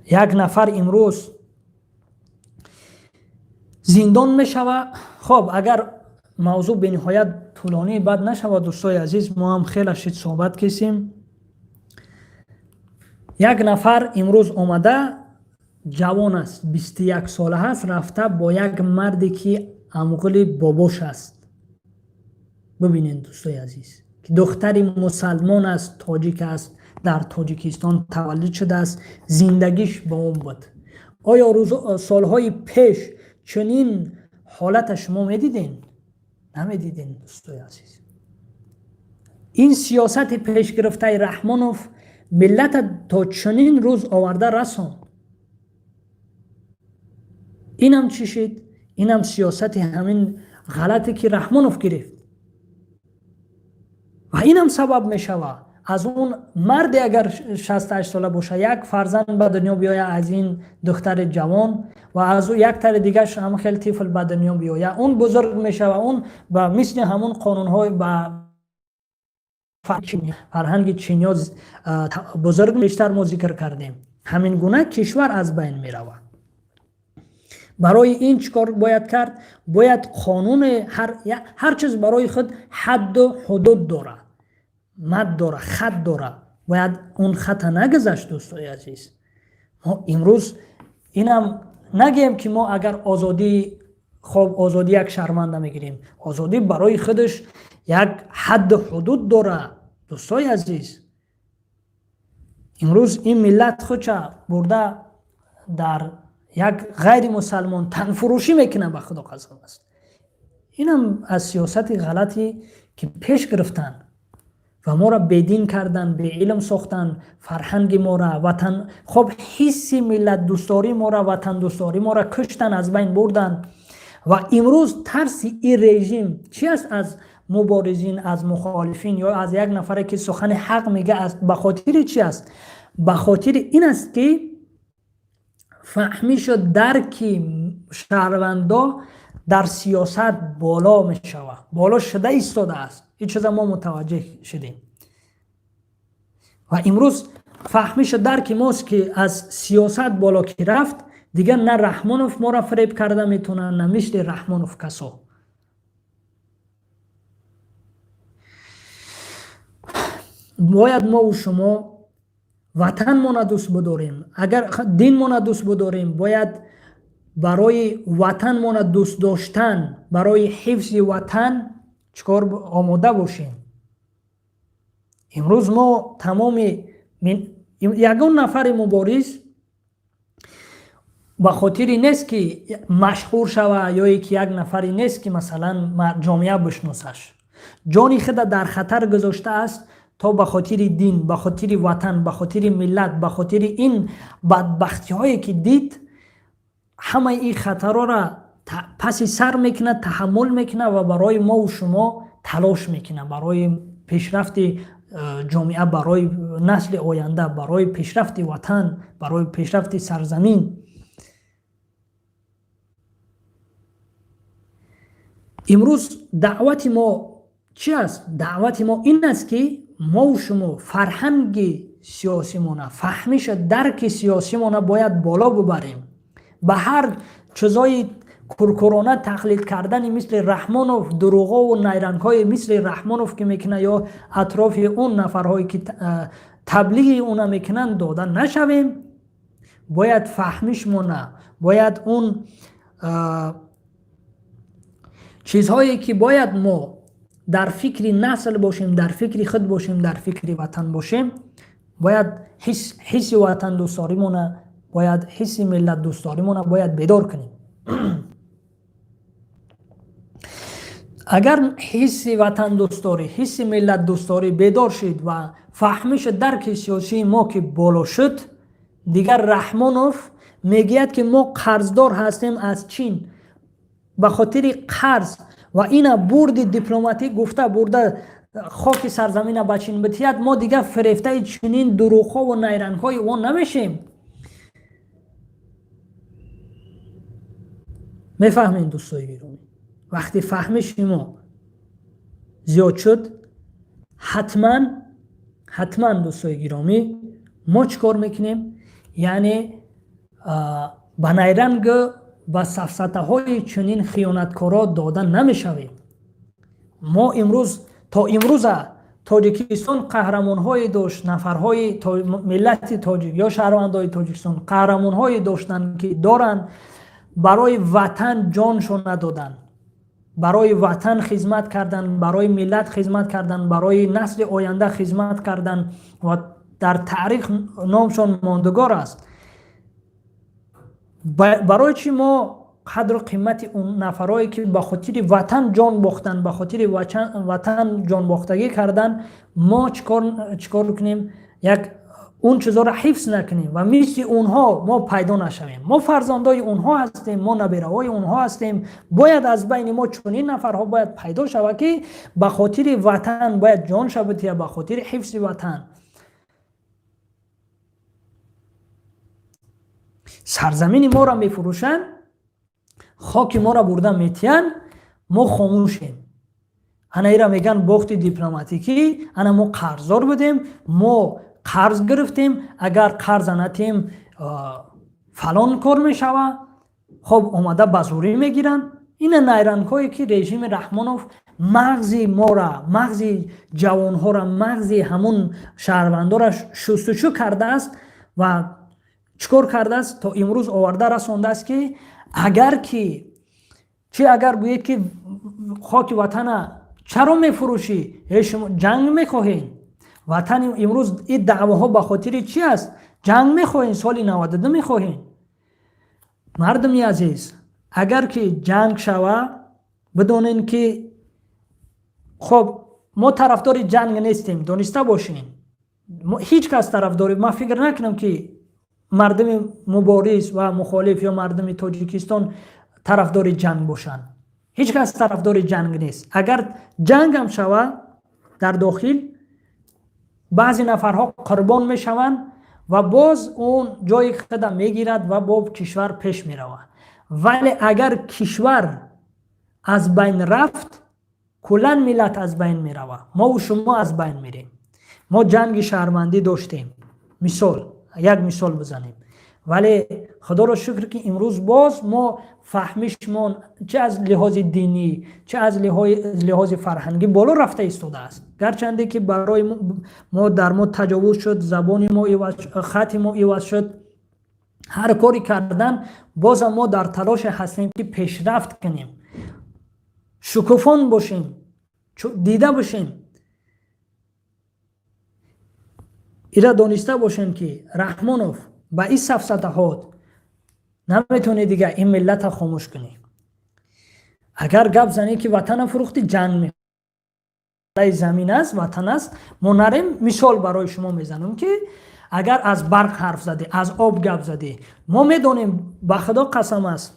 Як нафар имрӯз зиндон мешава. Хоб, агар мавзӯъ бениҳоят тӯлонӣ бад нашавад, дӯстои азиз, мо ҳам хеле шид суҳбат кисем. Як нафар имрӯз омада, ҷавон аст, 21 сола ҳаст, рафта бо як марде ки амғули бобош аст. Бибинед, дӯстои азиз, ки духтари мусалмон аст, тоҷик аст, дар Тоҷикистон таваллуд шудааст, зиндагиш бо он буд. Оё солҳои пеш чунин ҳолата шумо медиден? Намедидем, дӯстои азиз. Ин сиёсати пешгирифтаи Раҳмонов миллата то чунин рӯз оварда расонд. Инам чӣ шид? Инам сиёсати ҳамин ғалате ки Раҳмонов гирифт ва инам сабаб мешавад. Аз он марде агар 68 сола боша, як фарзанд ба дунё биёя аз ин духтари ҷавон ва аз як тари дигаш ҳам хел тифл ба дунё биёя, он бузург мешава, он ба мисли ҳамон қонунҳои ба фарҳанги чиниё бузург. Бештар мо зикр кардем, ҳамин гуна кишвар аз байн меравад. Барои ин чӣ кор бояд кард? Бояд қонуни ҳар чиз барои худ ҳадду ҳудуд дорад, мад дора, хат дора, бояд он хата нагузашт. Дӯстои азиз, мо имрӯз инам нагӯем, ки мо агар озодӣ, хоб, озодӣ як шарманда мегирем. Озодӣ барои худаш як ҳадду ҳудуд дора. Дӯстои азиз, имрӯз ин миллат худша бурда дар як ғайри мусалмон танфурӯшӣ мекунад. Ба Худо қасам аст, инам аз сиёсати ғалате ки пеш гирифтанд ва моро бедин кардан, беилм сохтан, фарҳанги мора, ватан, хоб, ҳисси миллатдӯстдорӣ мора, ватандӯстдорӣ мора куштан, аз байн бурдан. Ва имрӯз тарси ин режим чи аст? Аз муборизин, аз мухолифин ё аз як нафаре ки сухани ҳақ мега ба хотири чи аст? Ба хотири ин аст, ки фаҳмишу дарки шаҳрвандо дар сиёсат боло мешавад, боло шуда истодааст. Ин чиза мо мутаваҷҷеҳ шудем ва имрӯз фаҳмишу дарки мост, ки аз сиёсат боло ки рафт, дигар на Раҳмонов моро фиреб карда метавонад, на мисли Раҳмонов касо. Бояд мову шумо ватанмона дӯст бидорем. Агар динмона дӯст бидорем, бояд барои ватанмона дӯст доштан, барои ҳифзи ватан чикор омода бошем. Имрӯз мо тамоми ягон нафари мубориз ба хотири нест, ки машҳур шава, ё ки як нафаре нест, ки масалан ҷомеа бишносаш, ҷони худа дар хатар гузоштааст, то ба хотири дин, ба хотири ватан, ба хотири миллат, ба хотири ин бадбахтиҳое ки дид, ҳамаи ин хатарҳоро паси сар мекунад, таҳаммул мекунад ва барои мову шумо талош мекунад, барои пешрафти ҷомеа, барои насли оянда, барои пешрафти ватан, барои пешрафти сарзамин. Имрӯз даъвати мо чӣ аст? Даъвати мо ин аст, ки мову шумо фарҳанги сиёсимона, фаҳмиша, дарки сиёсимона бояд боло бубарем. Ба ҳар чизои куркурона тақлид кардани мисли Раҳмонов, дурӯғову найрангҳои мисли Раҳмонов, ки мекунад, ё атрофи он нафарҳое, ки таблиғи уна мекунанд, дода нашавем. Бояд фаҳмишмона, бояд он чизҳое, ки бояд мо дар фикри насл бошем, дар фикри худ бошем, дар фикри ватан бошем, бояд ҳисси ватандӯстдоримона, бояд ҳисси миллатдӯстдоримона бояд бедор кунем. Агар ҳисси ватандӯстдорӣ, ҳисси миллатдӯстдорӣ бедор шид ва фаҳмишу дарки сиёсии мо ки боло шуд, дигар Раҳмонов мегӯяд, ки мо қарздор ҳастем аз Чин, ба хотири қарз ва ина бурди дипломатӣ гуфта бурда хоки сарзамина ба Чин битиҳад, мо дигар фирефтаи чунин дурӯғҳову найрангҳои он намешем. Мефаҳмем, дӯстои гиромӣ, вақте фаҳмиши мо зиёд шуд, ҳатман, ҳатман, дӯстои гиромӣ, мо чӣ кор мекунем? Яъне ба найранг, ба сафсатаҳои чунин хиёнаткоро дода намешавем. Мо имрӯз, то имрӯза Тоҷикистон қаҳрамонҳое дошт, нафарҳои миллати тоҷик ё шаҳрвандои Тоҷикистон қаҳрамонҳое доштанд, ки доранд, барои ватан ҷоншон надоданд, барои ватан хизмат карданд, барои миллат хизмат карданд, барои насли оянда хизмат карданд ва дар таърих номшон мондагор аст. Барои чӣ мо қадру қимати он нафарое, ки ба хотири ватан ҷон бохтанд, ба хотири ватан ҷонбохтагӣ карданд, мо чӣ кор кунем? Як он чизоро ҳифз накунем ва мисли онҳо мо пайдо нашавем. Мо фарзандои онҳо ҳастем, мо набераҳои онҳо ҳастем. Бояд аз байни мо чунин нафарҳо бояд пайдо шавад, ки ба хотири ватан бояд ҷон шавад я ба хотири ҳифзи ватан. Сарзамини моро мефурӯшанд, хоки моро бурда метиҳанд, мо хомӯшем. Ана ира мегӯянд бохти дипломатикӣ. Ана мо қарздор будем, мо қарз гирифтем, агар қарза натиҳем, фалон кор мешава. Хоб, омада ба зӯрӣ мегиранд. Ина найрангҳое, ки режими Раҳмонов мағзи мора, мағзи ҷавонҳора, мағзи ҳамун шаҳрвандора шустушӯ кардааст ва чӣ кор кардааст, то имрӯз оварда расондааст, ки агар ки чӣ, агар гӯед, ки хоки ватана чаро мефурӯшӣ, шумо ҷанг мехоҳед. Ватани имрӯз ин даъвоҳо ба хотири чӣ аст? Ҷанг мехоҳем, соли 92 мехоҳем. Мардуми азиз, агар ки ҷанг шава, бидонем, ки хоб, мо тарафдори ҷанг нестем, дониста бошем. Ҳеҷ кас тарафдори, ман фикр накунам, ки мардуми мубориз ва мухолиф ё мардуми Тоҷикистон тарафдори ҷанг бошанд. Ҳеҷ кас тарафдори ҷанг нест. Агар ҷангам шава, дар дохил баъзе нафарҳо қурбон мешаванд ва боз он ҷои худа мегирад ва бо кишвар пеш меравад. Вале агар кишвар аз байн рафт, куллан миллат аз байн меравад, мову шумо аз байн мерем. Мо ҷанги шаҳрвандӣ доштем, мисол, як мисол бизанем. Вале худоро шукр, ки имрӯз боз мо фаҳмишмон чӣ аз лиҳози динӣ, чӣ аз лиҳози фарҳангӣ боло рафта истодааст. Гарчанде ки барои мо дар мо таҷовуз шуд, забони мо иваз, хати мо иваз шуд, ҳар кори кардан, бозам мо дар талоше ҳастем, ки пешрафт кунем, шукуфон бошем, дида бошем. Ира дониста бошем, ки Раҳмонов, ба ин сафсатаҳот наметавонӣ дигар ин миллата хомӯш кунӣ. Агар гап занӣ, ки ватана фурӯхтӣ, ҷанг замин аст, ватан аст, мо нарем. Мисол барои шумо мезанам, ки агар аз барқ ҳарф задӣ, аз об гап задӣ, мо медонем, ба худо қасам аст,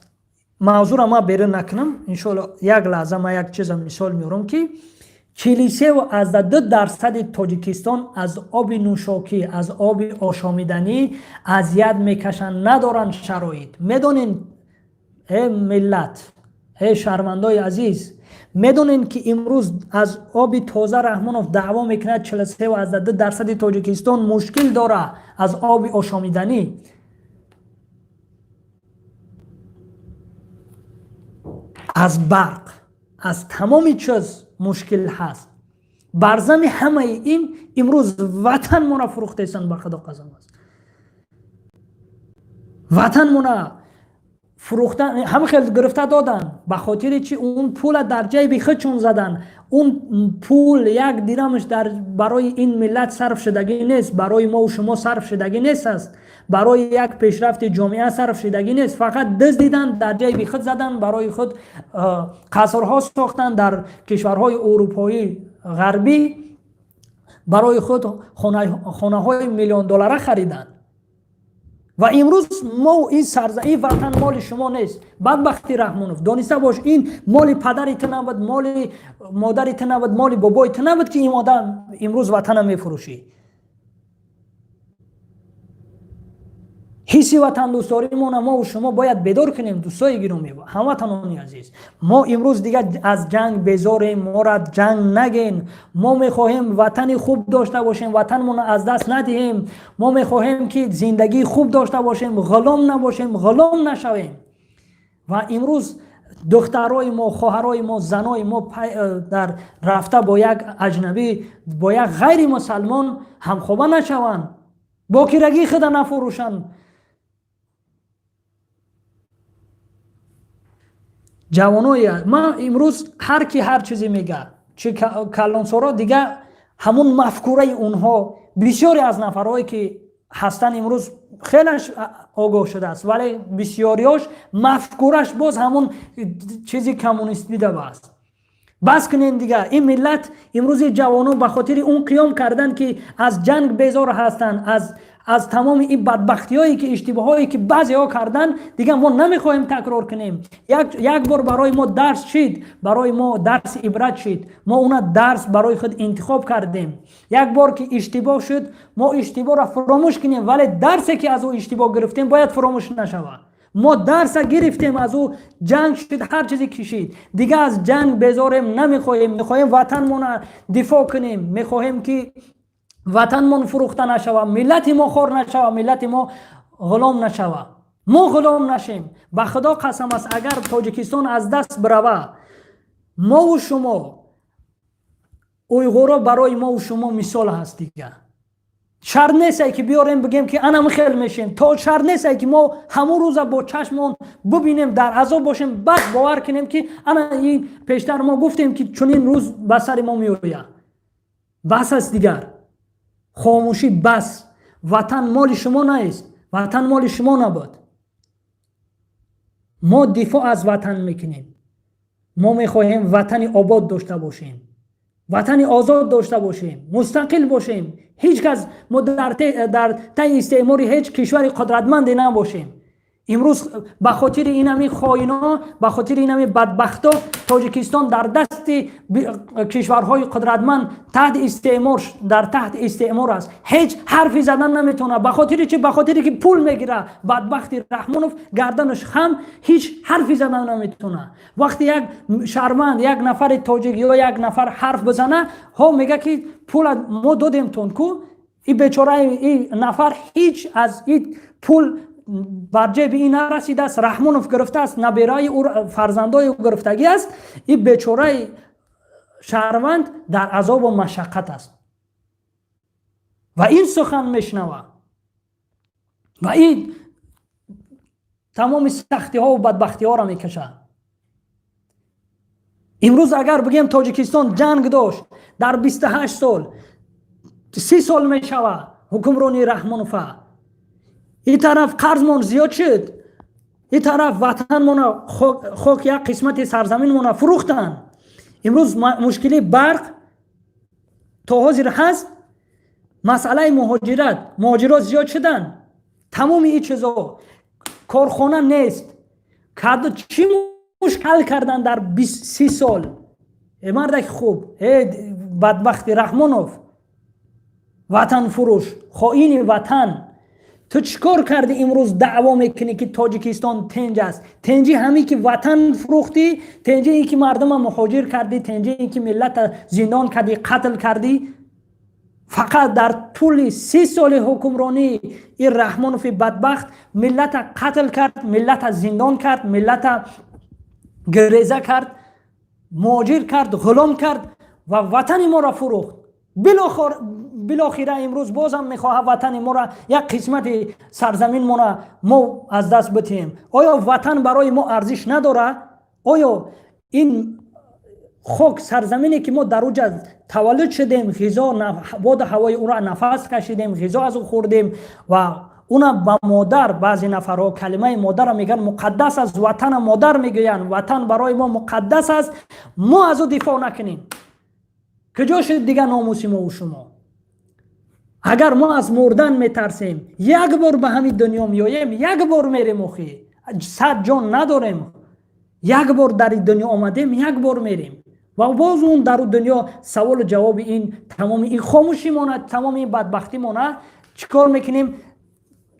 мавзӯра ман берун накунам, иншоалло. Як лаҳза ман як чиза мисол меорам, ки 43,2% Тоҷикистон аз оби нӯшокӣ, аз оби ошомиданӣ азият мекашанд, надоранд шароит. Медонед, э миллат, э шаҳрвандои азиз, медонед, ки имрӯз аз оби тоза Раҳмонов даъво мекунад, 43,2% Тоҷикистон мушкил дора аз оби ошомиданӣ. Аз барқ, аз тамоми чиз мушкил ҳаст. Бар зами ҳамаи ин имрӯз ватанмона фурӯхтаистанд. Ба Худо қасам аст, ватанмона фурӯхтан, ҳама хел гирифта додан. Ба хотири чи? Он пула дар ҷайби худшон задан. Он пул як дирамаш дар барои ин миллат сарф шудагӣ нест, барои мову шумо сарф шудагӣ нест аст, барои як пешрафти ҷомеа сарф шудагӣ нест. Фақат дуздидан, дар ҷайби худ задан, барои худ қасрҳо сохтан дар кишварҳои урупоӣ, ғарбӣ, барои худ хонаҳои миллиондолара хариданд. Ва имрӯз мо ин сарза, ин ватан моли шумо нест, бадбахти Раҳмонов, дониста бош. Ин моли падари ту набуд, моли модари ту набуд, моли бобои ту набуд, ки ин одам имрӯз ватана мефурӯшӣ. Ҳисси ватандӯстдоримона мову шумо бояд бедор кунем. Дӯстои гиромӣ, ҳамватанони азиз, мо имрӯз дигар аз ҷанг безорем. Мора ҷанг нагем. Мо мехоҳем ватани хуб дошта бошем, ватанмонро аз даст надиҳем. Мо мехоҳем, ки зиндагии хуб дошта бошем, ғулом набошем, ғулом нашавем. Ва имрӯз духтарои мо, хоҳарои мо, занои мо дар рафта бо як аҷнабӣ, бо як ғайри мусалмон ҳамхоба нашаванд, бокирагии худа нафурӯшанд. Ҷавонои ман, имрӯз ҳар ки ҳар чизе мега, чи калонсоро, дига ҳамун мафкураи онҳо. Бисёре аз нафарҳое ки ҳастанд имрӯз, хелаш огоҳ шудааст, вале бисёриёш мафкураш боз ҳамун чизи коммунистӣ аст. Бас кунем дига. Ин миллат, имрӯзи ҷавонон ба хотири он қиём карданд, ки аз ҷанг безор ҳастанд, аз тамоми ин бадбахтиҳое ки, иштибоҳое ки баъзеҳо карданд, дигар мо намехоҳем такрор кунем. Як бор барои мо дарс шид, барои мо дарси ибрат шид, мо уна дарс барои худ интихоб кардем. Як бор ки иштибоҳ шуд, мо иштибоҳро фуромӯш кунем, вале дарсе ки аз ӯ иштибоҳ гирифтем, бояд фуромӯш нашавад. Мо дарса гирифтем аз ӯ. Ҷанг шуд, ҳар чизе кишид, дига аз ҷанг безорем, намехоҳем. Мехоҳем ватанмона дифоъ кунем, мехоҳем, ки ватанмон фурӯхта нашава, миллати мо хор нашава, миллати мо ғулом нашава, мо ғулом нашем. Ба Худо қасам аст, агар Тоҷикистон аз даст бирава, мову шумо, уйғуро барои мову шумо мисол ҳаст. Дига шарт несте, ки биёрем, бигем, ки анам хел мешем. То шарт несте, ки мо ҳамун рӯза бо чашмон бубинем, дар азоб бошем, баъд бовар кунем, ки ана ин пештар мо гуфтем, ки чунин рӯз ба сари мо меояд. Бас аст дигар хомӯшӣ, бас. Ватан моли шумо нест, ватан моли шумо набуд. Мо дифоъ аз ватан мекунем. Мо мехоҳем ватани обод дошта бошем, ватани озод дошта бошем, мустақил бошем. Ҳеҷ кас мо дар таи истеъмори ҳеҷ кишвари қудратманде набошем. Имрӯз ба хотири инами хоино, ба хотири инами бадбахто Тоҷикистон дар дасти кишварҳои қудратманд таҳти истеъмор, дар таҳти истеъмор аст. Ҳеҷ ҳарфи задан наметавонад. Ба хотири чи? Ба хотире ки пул мегира. Бадбахти Раҳмонов гарданаш хам, ҳеҷ ҳарфи задан наметавонад. Вақте як шаҳрванд, як нафари тоҷик ё як нафар ҳарф бизана, ҳо мега, ки пула мо додемтон ку. И бечораи и нафар ҳеҷ аз и пул бар ҷеби ин нарасидааст. Раҳмонов гирифтааст, набераи ӯ, фарзандои ӯ гирифтагӣ аст. И бечораи шаҳрванд дар азобу машаққат аст ва ин сухан мешунавад ва ин тамоми сахтиҳову бадбахтиҳоро мекашад. Имрӯз агар бигем, Тоҷикистон ҷанг дошт дар 28 сол, 30 сол мешавад ҳукмронии Раҳмонова. Ин тараф қарзмон зиёд шуд, ин тараф ватанмона, хок, як қисмати сарзаминмона фурӯхтанд. Имрӯз мушкили барқ то ҳозир ҳаст, масъалаи муҳоҷират, муҳоҷирот зиёд шуданд, тамоми ин чизо, корхона нест. Чӣ мушкил кардан дар 30 сол? Э мардаки хуб, э бадбахти Раҳмонов, ватанфурӯш, хоини ватан, ту чӣ кор кардӣ? Имрӯз даъво мекунӣ, ки Тоҷикистон тинҷ аст. Тинҷӣ ҳамин ки ватан фурӯхтӣ, тинҷӣ ин ки мардума муҳоҷир кардӣ, тинҷӣ ин ки миллата зиндон кардӣ, қатл кардӣ. Фақат дар тӯли 30 соли ҳукмронии ин Раҳмонови бадбахт миллата қатл кард, миллата зиндон кард, миллата гиреза кард, муҳоҷир кард, ғулом кард ва ватани моро фурӯхт. Билохира имрӯз бозам мехоҳад ватани моро, як қисмати сарзаминмона мо аз даст битиҳем. Оё ватан барои мо арзиш надорад? Оё ин хок, сарзамине ки мо дар уҷа таваллуд шудем, ғизо, боду ҳавои ӯро нафас кашидем, ғизо аз ӯ хӯрдем ва уна ба модар, баъзе нафарҳо калимаи модарро мегӯянд муқаддас аст, ватана модар мегӯянд, ватан барои мо муқаддас аст, мо аз ӯ дифоъ накунем, куҷо шуд дигар номуси мову шумо? Агар мо аз мурдан метарсем, як бор ба ҳамин дунё меоем, як бор мерем, охи 100 ҷон надорем, як бор дар ин дунё омадем, як бор мерем ва боз он дар дунё саволу ҷавоби ин тамоми ин хомӯшӣ монад, тамоми ин бадбахтӣ монад, чӣ кор мекунем?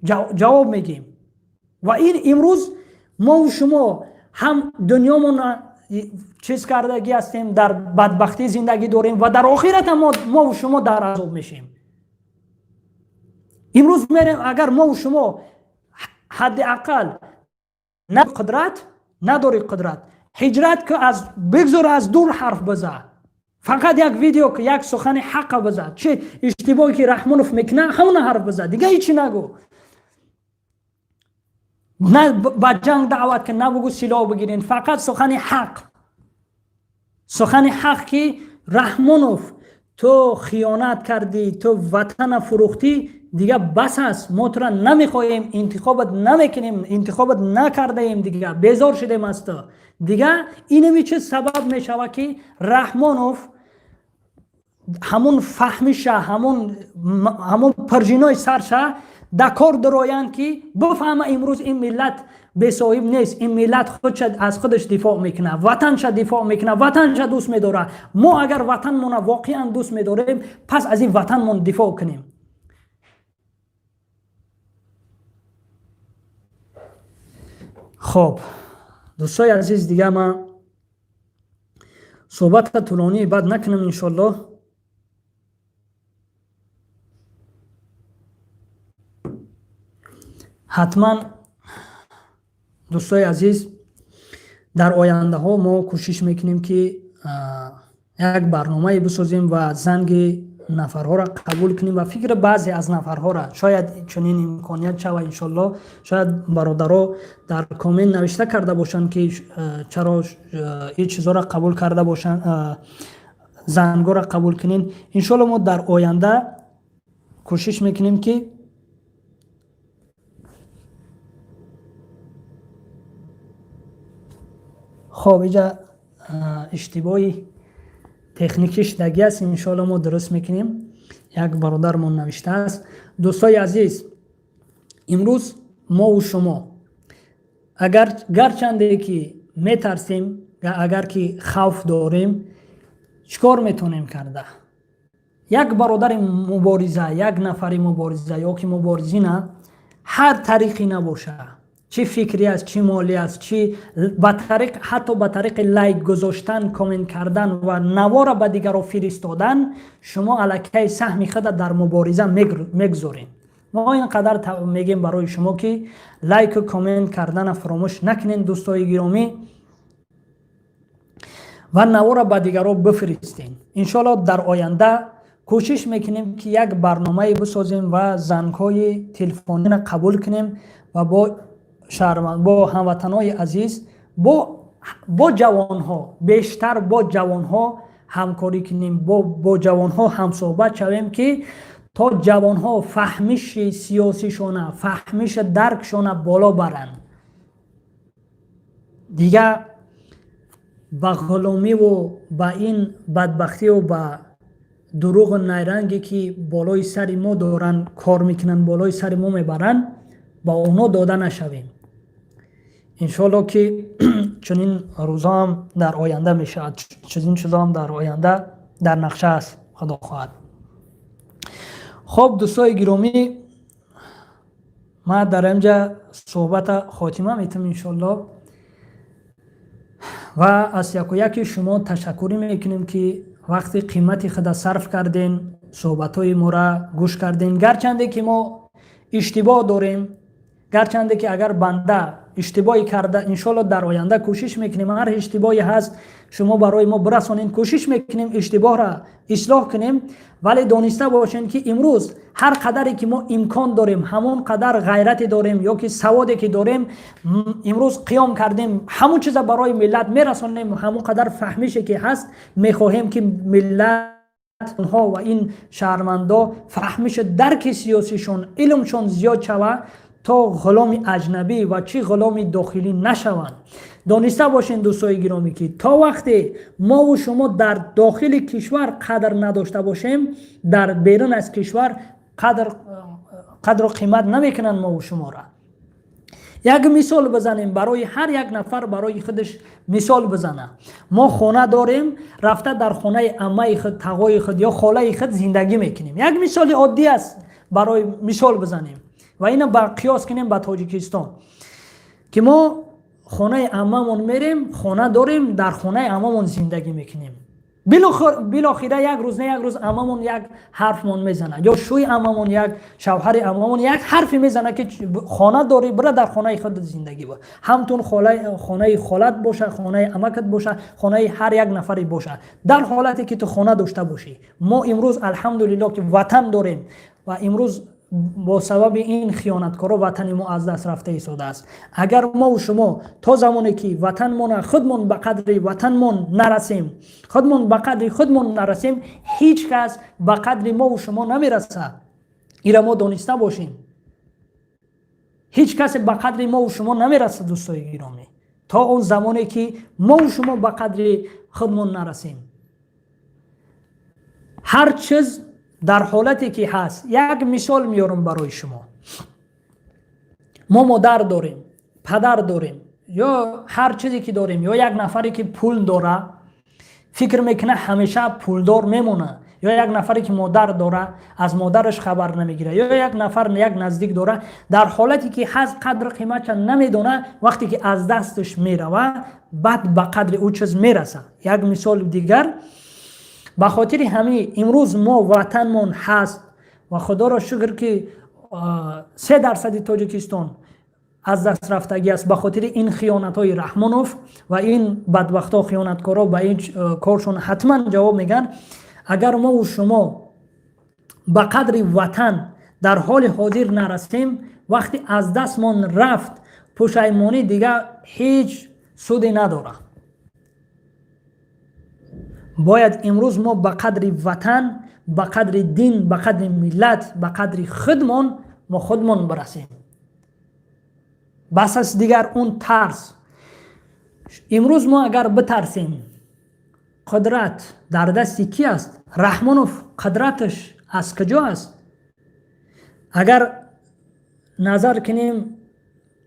Ҷавоб мегӯем. Ва ин имрӯз мову шумо ҳам дунёмона чиз кардагӣ ҳастем, дар бадбахтӣ зиндагӣ дорем ва дар охират ҳам мову шумо дар азоб мешем. Имрӯз мерем, агар мову шумо ҳадди ақал на қудрат надори, қудрат ҳиҷрат ки аз бигзор, аз дур ҳарф биза, фақат як видео, як сухани ҳақа биза, чи иштибоҳе ки Раҳмонов мекунад, ҳамона ҳарф биза, дига ҳечи нагӯ. На ба ҷанг даъват кун, на бугӯ силоҳ бигирен, фақат сухани ҳақ, сухани ҳақ, ки Раҳмонов, ту хиёнат кардӣ, ту ватана фурӯхтӣ, дига бас аст, мо тура намехоҳем, интихобат намекунем, интихобат накардаем, дига безор шудем аз ту. Дига инами чиз сабаб мешавад, ки Раҳмонов ҳамун фаҳмиша, ҳамун пружинои сарша да кор дароянд, ки бифаҳма, имрӯз ин миллат бесоҳиб нест, ин миллат худша аз худаш дифоъ мекунад, ватанша дифоъ мекунад, ватанша дӯст медорад. Мо агар ватанмона воқеан дӯст медорем, пас аз ин ватанмон дифоъ кунем. Хоб, дӯстои азиз, дига ман суҳбата тӯлонӣ бад накунам, иншоаллоҳ. Ҳатман, дӯстои азиз, дар ояндаҳо мо кӯшиш мекунем, ки як барномае бисозем ва занги нафарҳоро қабул кунем ва фикри баъзе аз нафарҳоро. Шояд чунин имконият шава, иншоаллоҳ. Шояд бародаро дар коммент навишта карда бошанд, ки чаро ин чизҳоро қабул карда бошанд, зангҳоро қабул кунем. Иншоалло, мо дар оянда кӯшиш мекунем, ки хоб, иҷа иштибоҳи техникӣ шудагӣ аст, иншоалло, мо дуруст мекунем. Як бародармон навиштааст. Дӯстои азиз, имрӯз мову шумо агар гарчанде ки метарсем, агар ки хавф дорем, чӣ кор метавонем карда? Як бародари мубориза, як нафари мубориза ё ки муборизина, ҳар тариқе набоша, чӣ фикрӣ аст, чӣ молӣ аст, чӣ ба тариқ, ҳатто ба тариқи лайк гузоштан, коммент кардан ва навора ба дигарро фиристодан, шумо аллакай саҳми худа дар мубориза мегузорем. Мо ин қадар мегем барои шумо, ки лайку коммент кардана фаромӯш накунед, дӯстои гиромӣ, ва навора ба дигарро бифиристем. Иншоалло, дар оянда кӯшиш мекунем, ки як барномае бисозем ва зангҳои телефониро қабул кунем ва бо шаҳрванд, бо ҳамватанҳои азиз, бо ҷавонҳо, бештар бо ҷавонҳо ҳамкорӣ кунем, бо ҷавонҳо ҳамсӯҳбат шавем, ки то ҷавонҳо фаҳмиши сиёсишона, фаҳмиши даркшона боло баранд. Дига ба ғуломиву ба ин бадбахтиву ба дурӯғу найранге, ки болои сари мо доранд, кор мекунанд, болои сари мо мебаранд, ба онҳо дода нашавем. Иншоалло, ки чунин рӯзҳоам дар оянда мешавад, чунин чизоам дар оянда дар нақша аст, худо хоҳад. Хоб, дӯстои гиромӣ, ман дар инҷа суҳбата хотима метам, иншоалло, ва аз яку яки шумо ташаккурӣ мекунем, ки вақти қимати худа сарф кардем, суҳбатҳои мора гӯш кардем. Гарчанде ки мо иштибоҳ дорем, гарчанде ки агар банда иштибоҳе карда, иншоалло, дар оянда кӯшиш мекунем. Ҳар иштибоҳе ҳаст, шумо барои мо бирасонед, кӯшиш мекунем, иштибоҳра ислоҳ кунем. Вале дониста бошем, ки имрӯз ҳар қадаре ки мо имкон дорем, ҳамон қадар ғайрате дорем ё ки саводе ки дорем, имрӯз қиём кардем, ҳамон чиза барои миллат мерасонем. Ҳамон қадар фаҳмише ки ҳаст, мехоҳем, ки миллат онҳо ва ин шаҳрвандо фаҳмишу дарки сиёсишон, илмшон зиёд шава, то ғуломи аҷнабӣ ва чӣ ғуломи дохилӣ нашаванд. Дониста бошед, дӯстои гиромӣ, ки то вақте мову шумо дар дохили кишвар қадр надошта бошем, дар берун аз кишвар қадру қимат намекунанд мову шуморо. Як мисол бизанем, барои ҳар як нафар барои худаш мисол бизана. Мо хона дорем, рафта дар хонаи аммаи худ, тағои худ ё холаи худ зиндагӣ мекунем. Як мисоли оддӣ аст, барои мисол бизанем ва ина ба қиёс кунем ба Тоҷикистон, ки мо хонаи аммамон мерем, хона дорем, дар хонаи аммамон зиндагӣ мекунем. Билохира як рӯз, не як рӯз, аммамон як ҳарфмон мезанад ё шӯи аммамон, як шавҳари аммамон як ҳарфе мезанад, ки хона дорӣ, бира дар хонаи худ зиндагӣ ба, ҳамтун хонаи холат боша, хонаи амакат боша, хонаи ҳар як нафаре боша, дар ҳолате ки ту хона дошта бошӣ. Мо имрӯз, алҳамдулилло, ки ватан дорем ва имрӯз бо сабаби ин хиёнаткоро ватани мо аз даст рафта истодааст. Агар мову шумо то замоне ки ватанмона худмон ба қадри ватанмон нарасем, худмон ба қадри худмон нарасем, ҳеҷ кас ба қадри мову шумо намерасад. Ира мо дониста бошем: ҳеҷ касе ба қадри мову шумо намерасад, дӯстои гиромӣ, то он замоне ки мову шумо ба қадри худмон нарасем. Ҳар чиз дар ҳолате ки ҳаст. Як мисол меёрам барои шумо. Мо модар дорем, падар дорем ё ҳар чизе ки дорем, ё як нафаре ки пул дора, фикр мекунад, ҳамеша пулдор мемонад, ё як нафаре ки модар дора, аз модараш хабар намегирад, ё як нафар як наздик дора, дар ҳолате ки ҳаст, қадру қиматша намедона. Вақте ки аз дасташ мерава, баъд ба қадри ӯ чиз мерасад. Як мисоли дигар. Ба хотири ҳамин имрӯз мо ватанмон ҳаст ва худоро шукр, ки 3 дарсади Тоҷикистон аз даст рафтагӣ аст ба хотири ин хиёнатҳои Раҳмонов ва ин бадбахтҳо, хиёнаткоро ба ин коршон ҳатман ҷавоб мегӯянд. Агар мову шумо ба қадри ватан дар ҳоли ҳозир нарасем, вақте аз дастмон рафт, пушаймонӣ дигар ҳеҷ суде надорад. Бояд имрӯз мо ба қадри ватан, ба қадри дин, ба қадри миллат, ба қадри худмон мо худмон бирасем. Бас аст дигар он тарс. Имрӯз мо агар битарсем, қудрат дар дасти кӣ аст? Раҳмонов қудраташ аз куҷо аст? Агар назар кунем,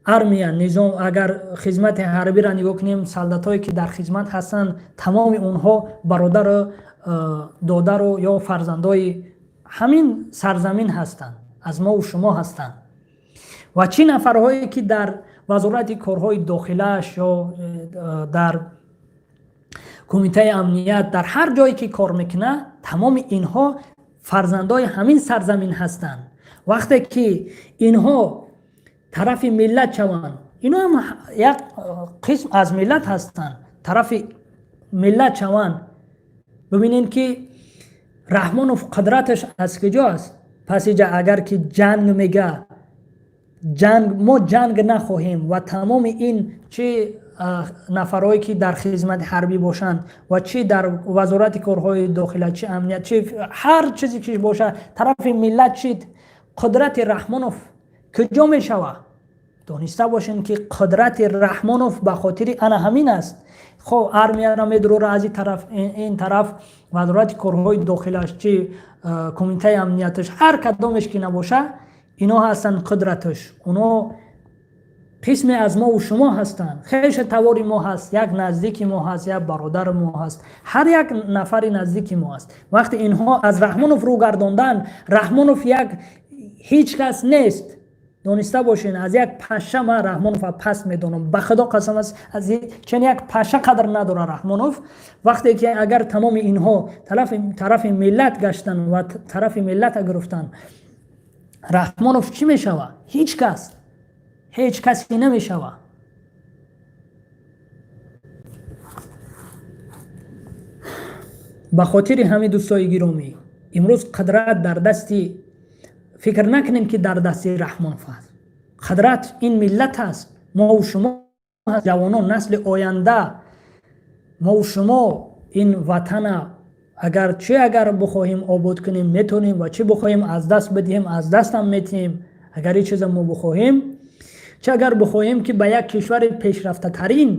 армия, низом, агар хизмати ҳарбиро нигоҳ кунем, солдатҳое ки дар хизмат ҳастанд, тамоми онҳо бародару додару ё фарзандои ҳамин сарзамин ҳастанд, аз мову шумо ҳастанд. Ва чӣ нафарҳое ки дар Вазорати корҳои дохилааш ё дар Кумитаи амният, дар ҳар ҷое ки кор мекунад, тамоми инҳо фарзандои ҳамин сарзамин ҳастанд. Вақте ки инҳо тарафи миллат шаванд, инҳо ҳам як қисм аз миллат ҳастанд, тарафи миллат шаванд, бибинед, ки Раҳмонов қудраташ аз куҷо аст. Пас иҷа агар ки ҷанг мега, ҷанг, мо ҷанг нахоҳем ва тамоми ин чӣ нафарҳое ки дар хизмати ҳарбӣ бошанд ва чӣ дар Вазорати корҳои дохила, чӣ амният, чӣ ҳар чизе ки бошад, тарафи миллат шид, қудрати Раҳмонов куҷо мешавад? Дониста бошем, ки қудрати Раҳмонов ба хотири ана ҳамин аст. Хоб, армияро медурора аз ин тараф, ин тараф Вазорати корҳои дохилаш, чӣ кумитаи амнияташ, ҳар кадомеш ки набоша, ино ҳастанд қудраташ. Оно Қисме аз мову шумо ҳастанд, хеша тавори мо ҳаст, як наздики мо ҳаст, як бародари мо ҳаст, ҳар як нафари наздики мо ҳаст. Вақте инҳо аз Раҳмонов рӯ гардонданд, Раҳмонов як ҳеҷ кас нест. Дониста бошен, аз як паша ман Раҳмонов паст медонам, ба Худо қасам аст, аз чен як паша қадр надора Раҳмонов. Вақте ки агар тамоми инҳо тарафи миллат гаштанд ва тарафи миллата гирифтанд, Раҳмонов чӣ мешавад? Ҳеҷ кас, ҳеҷ касе намешавад. Ба хотири ҳамин, дӯстои гиромӣ, имрӯз қудрат дар дасти, фикр накунем, ки дар дасти Раҳмонов аст. Қудрат ин миллат аст, мову шумо, ҷавонон, насли оянда. Мову шумо ин ватана агар чӣ агар бихоҳем обод кунем, метавонем, ва чӣ бихоҳем аз даст бидиҳем, аз дастам метиҳем. Агар ин чиза мо бихоҳем, чӣ агар бихоҳем, ки ба як кишвари пешрафтатарин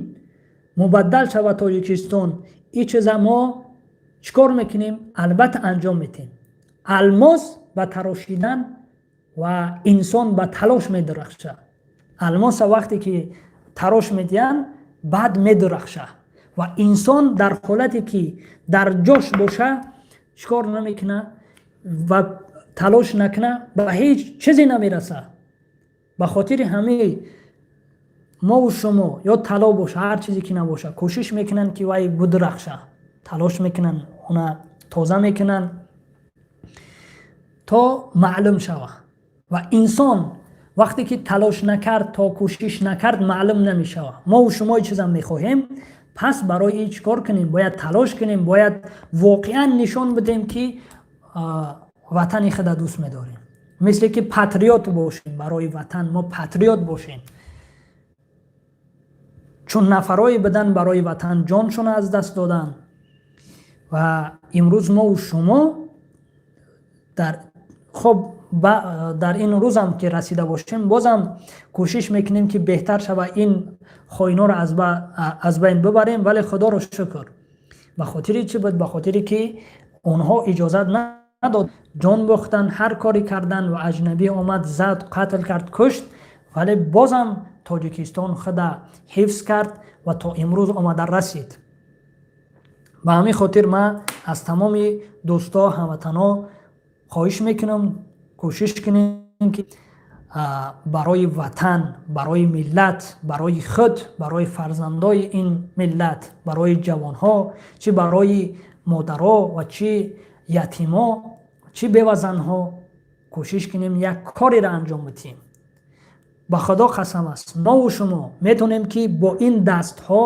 мубаддал шавад Тоҷикистон, ин чиза мо чӣ кор мекунем? Албатта, анҷом медиҳем. Алмос ба тарошидан ва инсон ба талош медурахшад. Алмоса вақте ки тарош медиҳанд, баъд медурахшад, ва инсон дар ҳолате ки дар ҷош боша, чӣ кор намекунад ва талош накунад, ба ҳеҷ чизе намерасад. Ба хотири ҳамаи мову шумо, ё тало боша, ҳар чизе ки набоша, кӯшиш мекунанд, ки вай будурахша, талош мекунанд, она тоза мекунанд, то маълум шава. Ва инсон вақте ки талош накард, то кӯшиш накард, маълум намешава. Мову шумо чизам мехоҳем, пас барои ин чӣ кор кунем? Бояд талош кунем, бояд воқеан нишон бидем, ки ватани худа дӯст медорем, мисле ки патриот бошем барои ватан. Мо патриот бошем, чун нафарое будан, барои ватан ҷоншон аз даст доданд. Ва имрӯз мову шумо дар хоб дар ин рӯзам ки расида бошем, бозам кӯшиш мекунем, ки беҳтар шава, ин хоиноро аз байн бибарем. Вале Худоро шукр, ба хотири чӣ буд? Ба хотире ки онҳо иҷозат надод, ҷон бохтанд, ҳар коре карданд ва аҷнабӣ омад, зад, қатл кард, кушт, вале бозам Тоҷикистон худа ҳифз кард ва то имрӯз омада расид. Ба ҳамин хотир ман аз тамоми дӯсто, ҳамватанҳо хоҳиш мекунам, кӯшиш кунем, ки барои ватан, барои миллат, барои худ, барои фарзандои ин миллат, барои ҷавонҳо, чӣ барои модаро ва чӣ ятимо, чӣ бевазанҳо, кӯшиш кунем, як кореро анҷом бидиҳем. Ба Худо қасам аст, мову шумо метавонем, ки бо ин дастҳо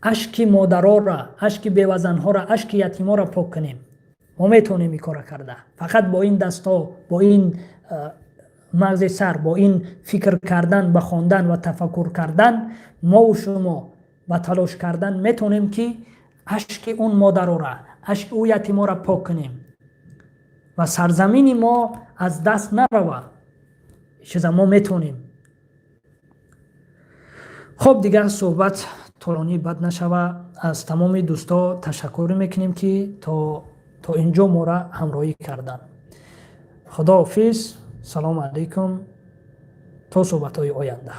ашки модарора, ашки бевазанҳоро, ашки ятиморо пок кунем. Мо метавонем ин кора карда, фақат бо ин дастҳо, бо ин мағзи сар, бо ин фикр кардан, ба хондан ва тафаккур кардан, мову шумо ба талош кардан метавонем, ки ашки он модарора, ашки ӯ ятиморо пок кунем ва сарзамини мо аз даст нарава. Чиза мо метавонем. Хуб, дигар суҳбат тӯлонӣ бад нашава. Аз тамоми дӯсто ташаккур мекунем, ки то инҷо моро ҳамроҳӣ карданд. Худоҳофиз, салому алайкум, то суҳбатҳои оянда.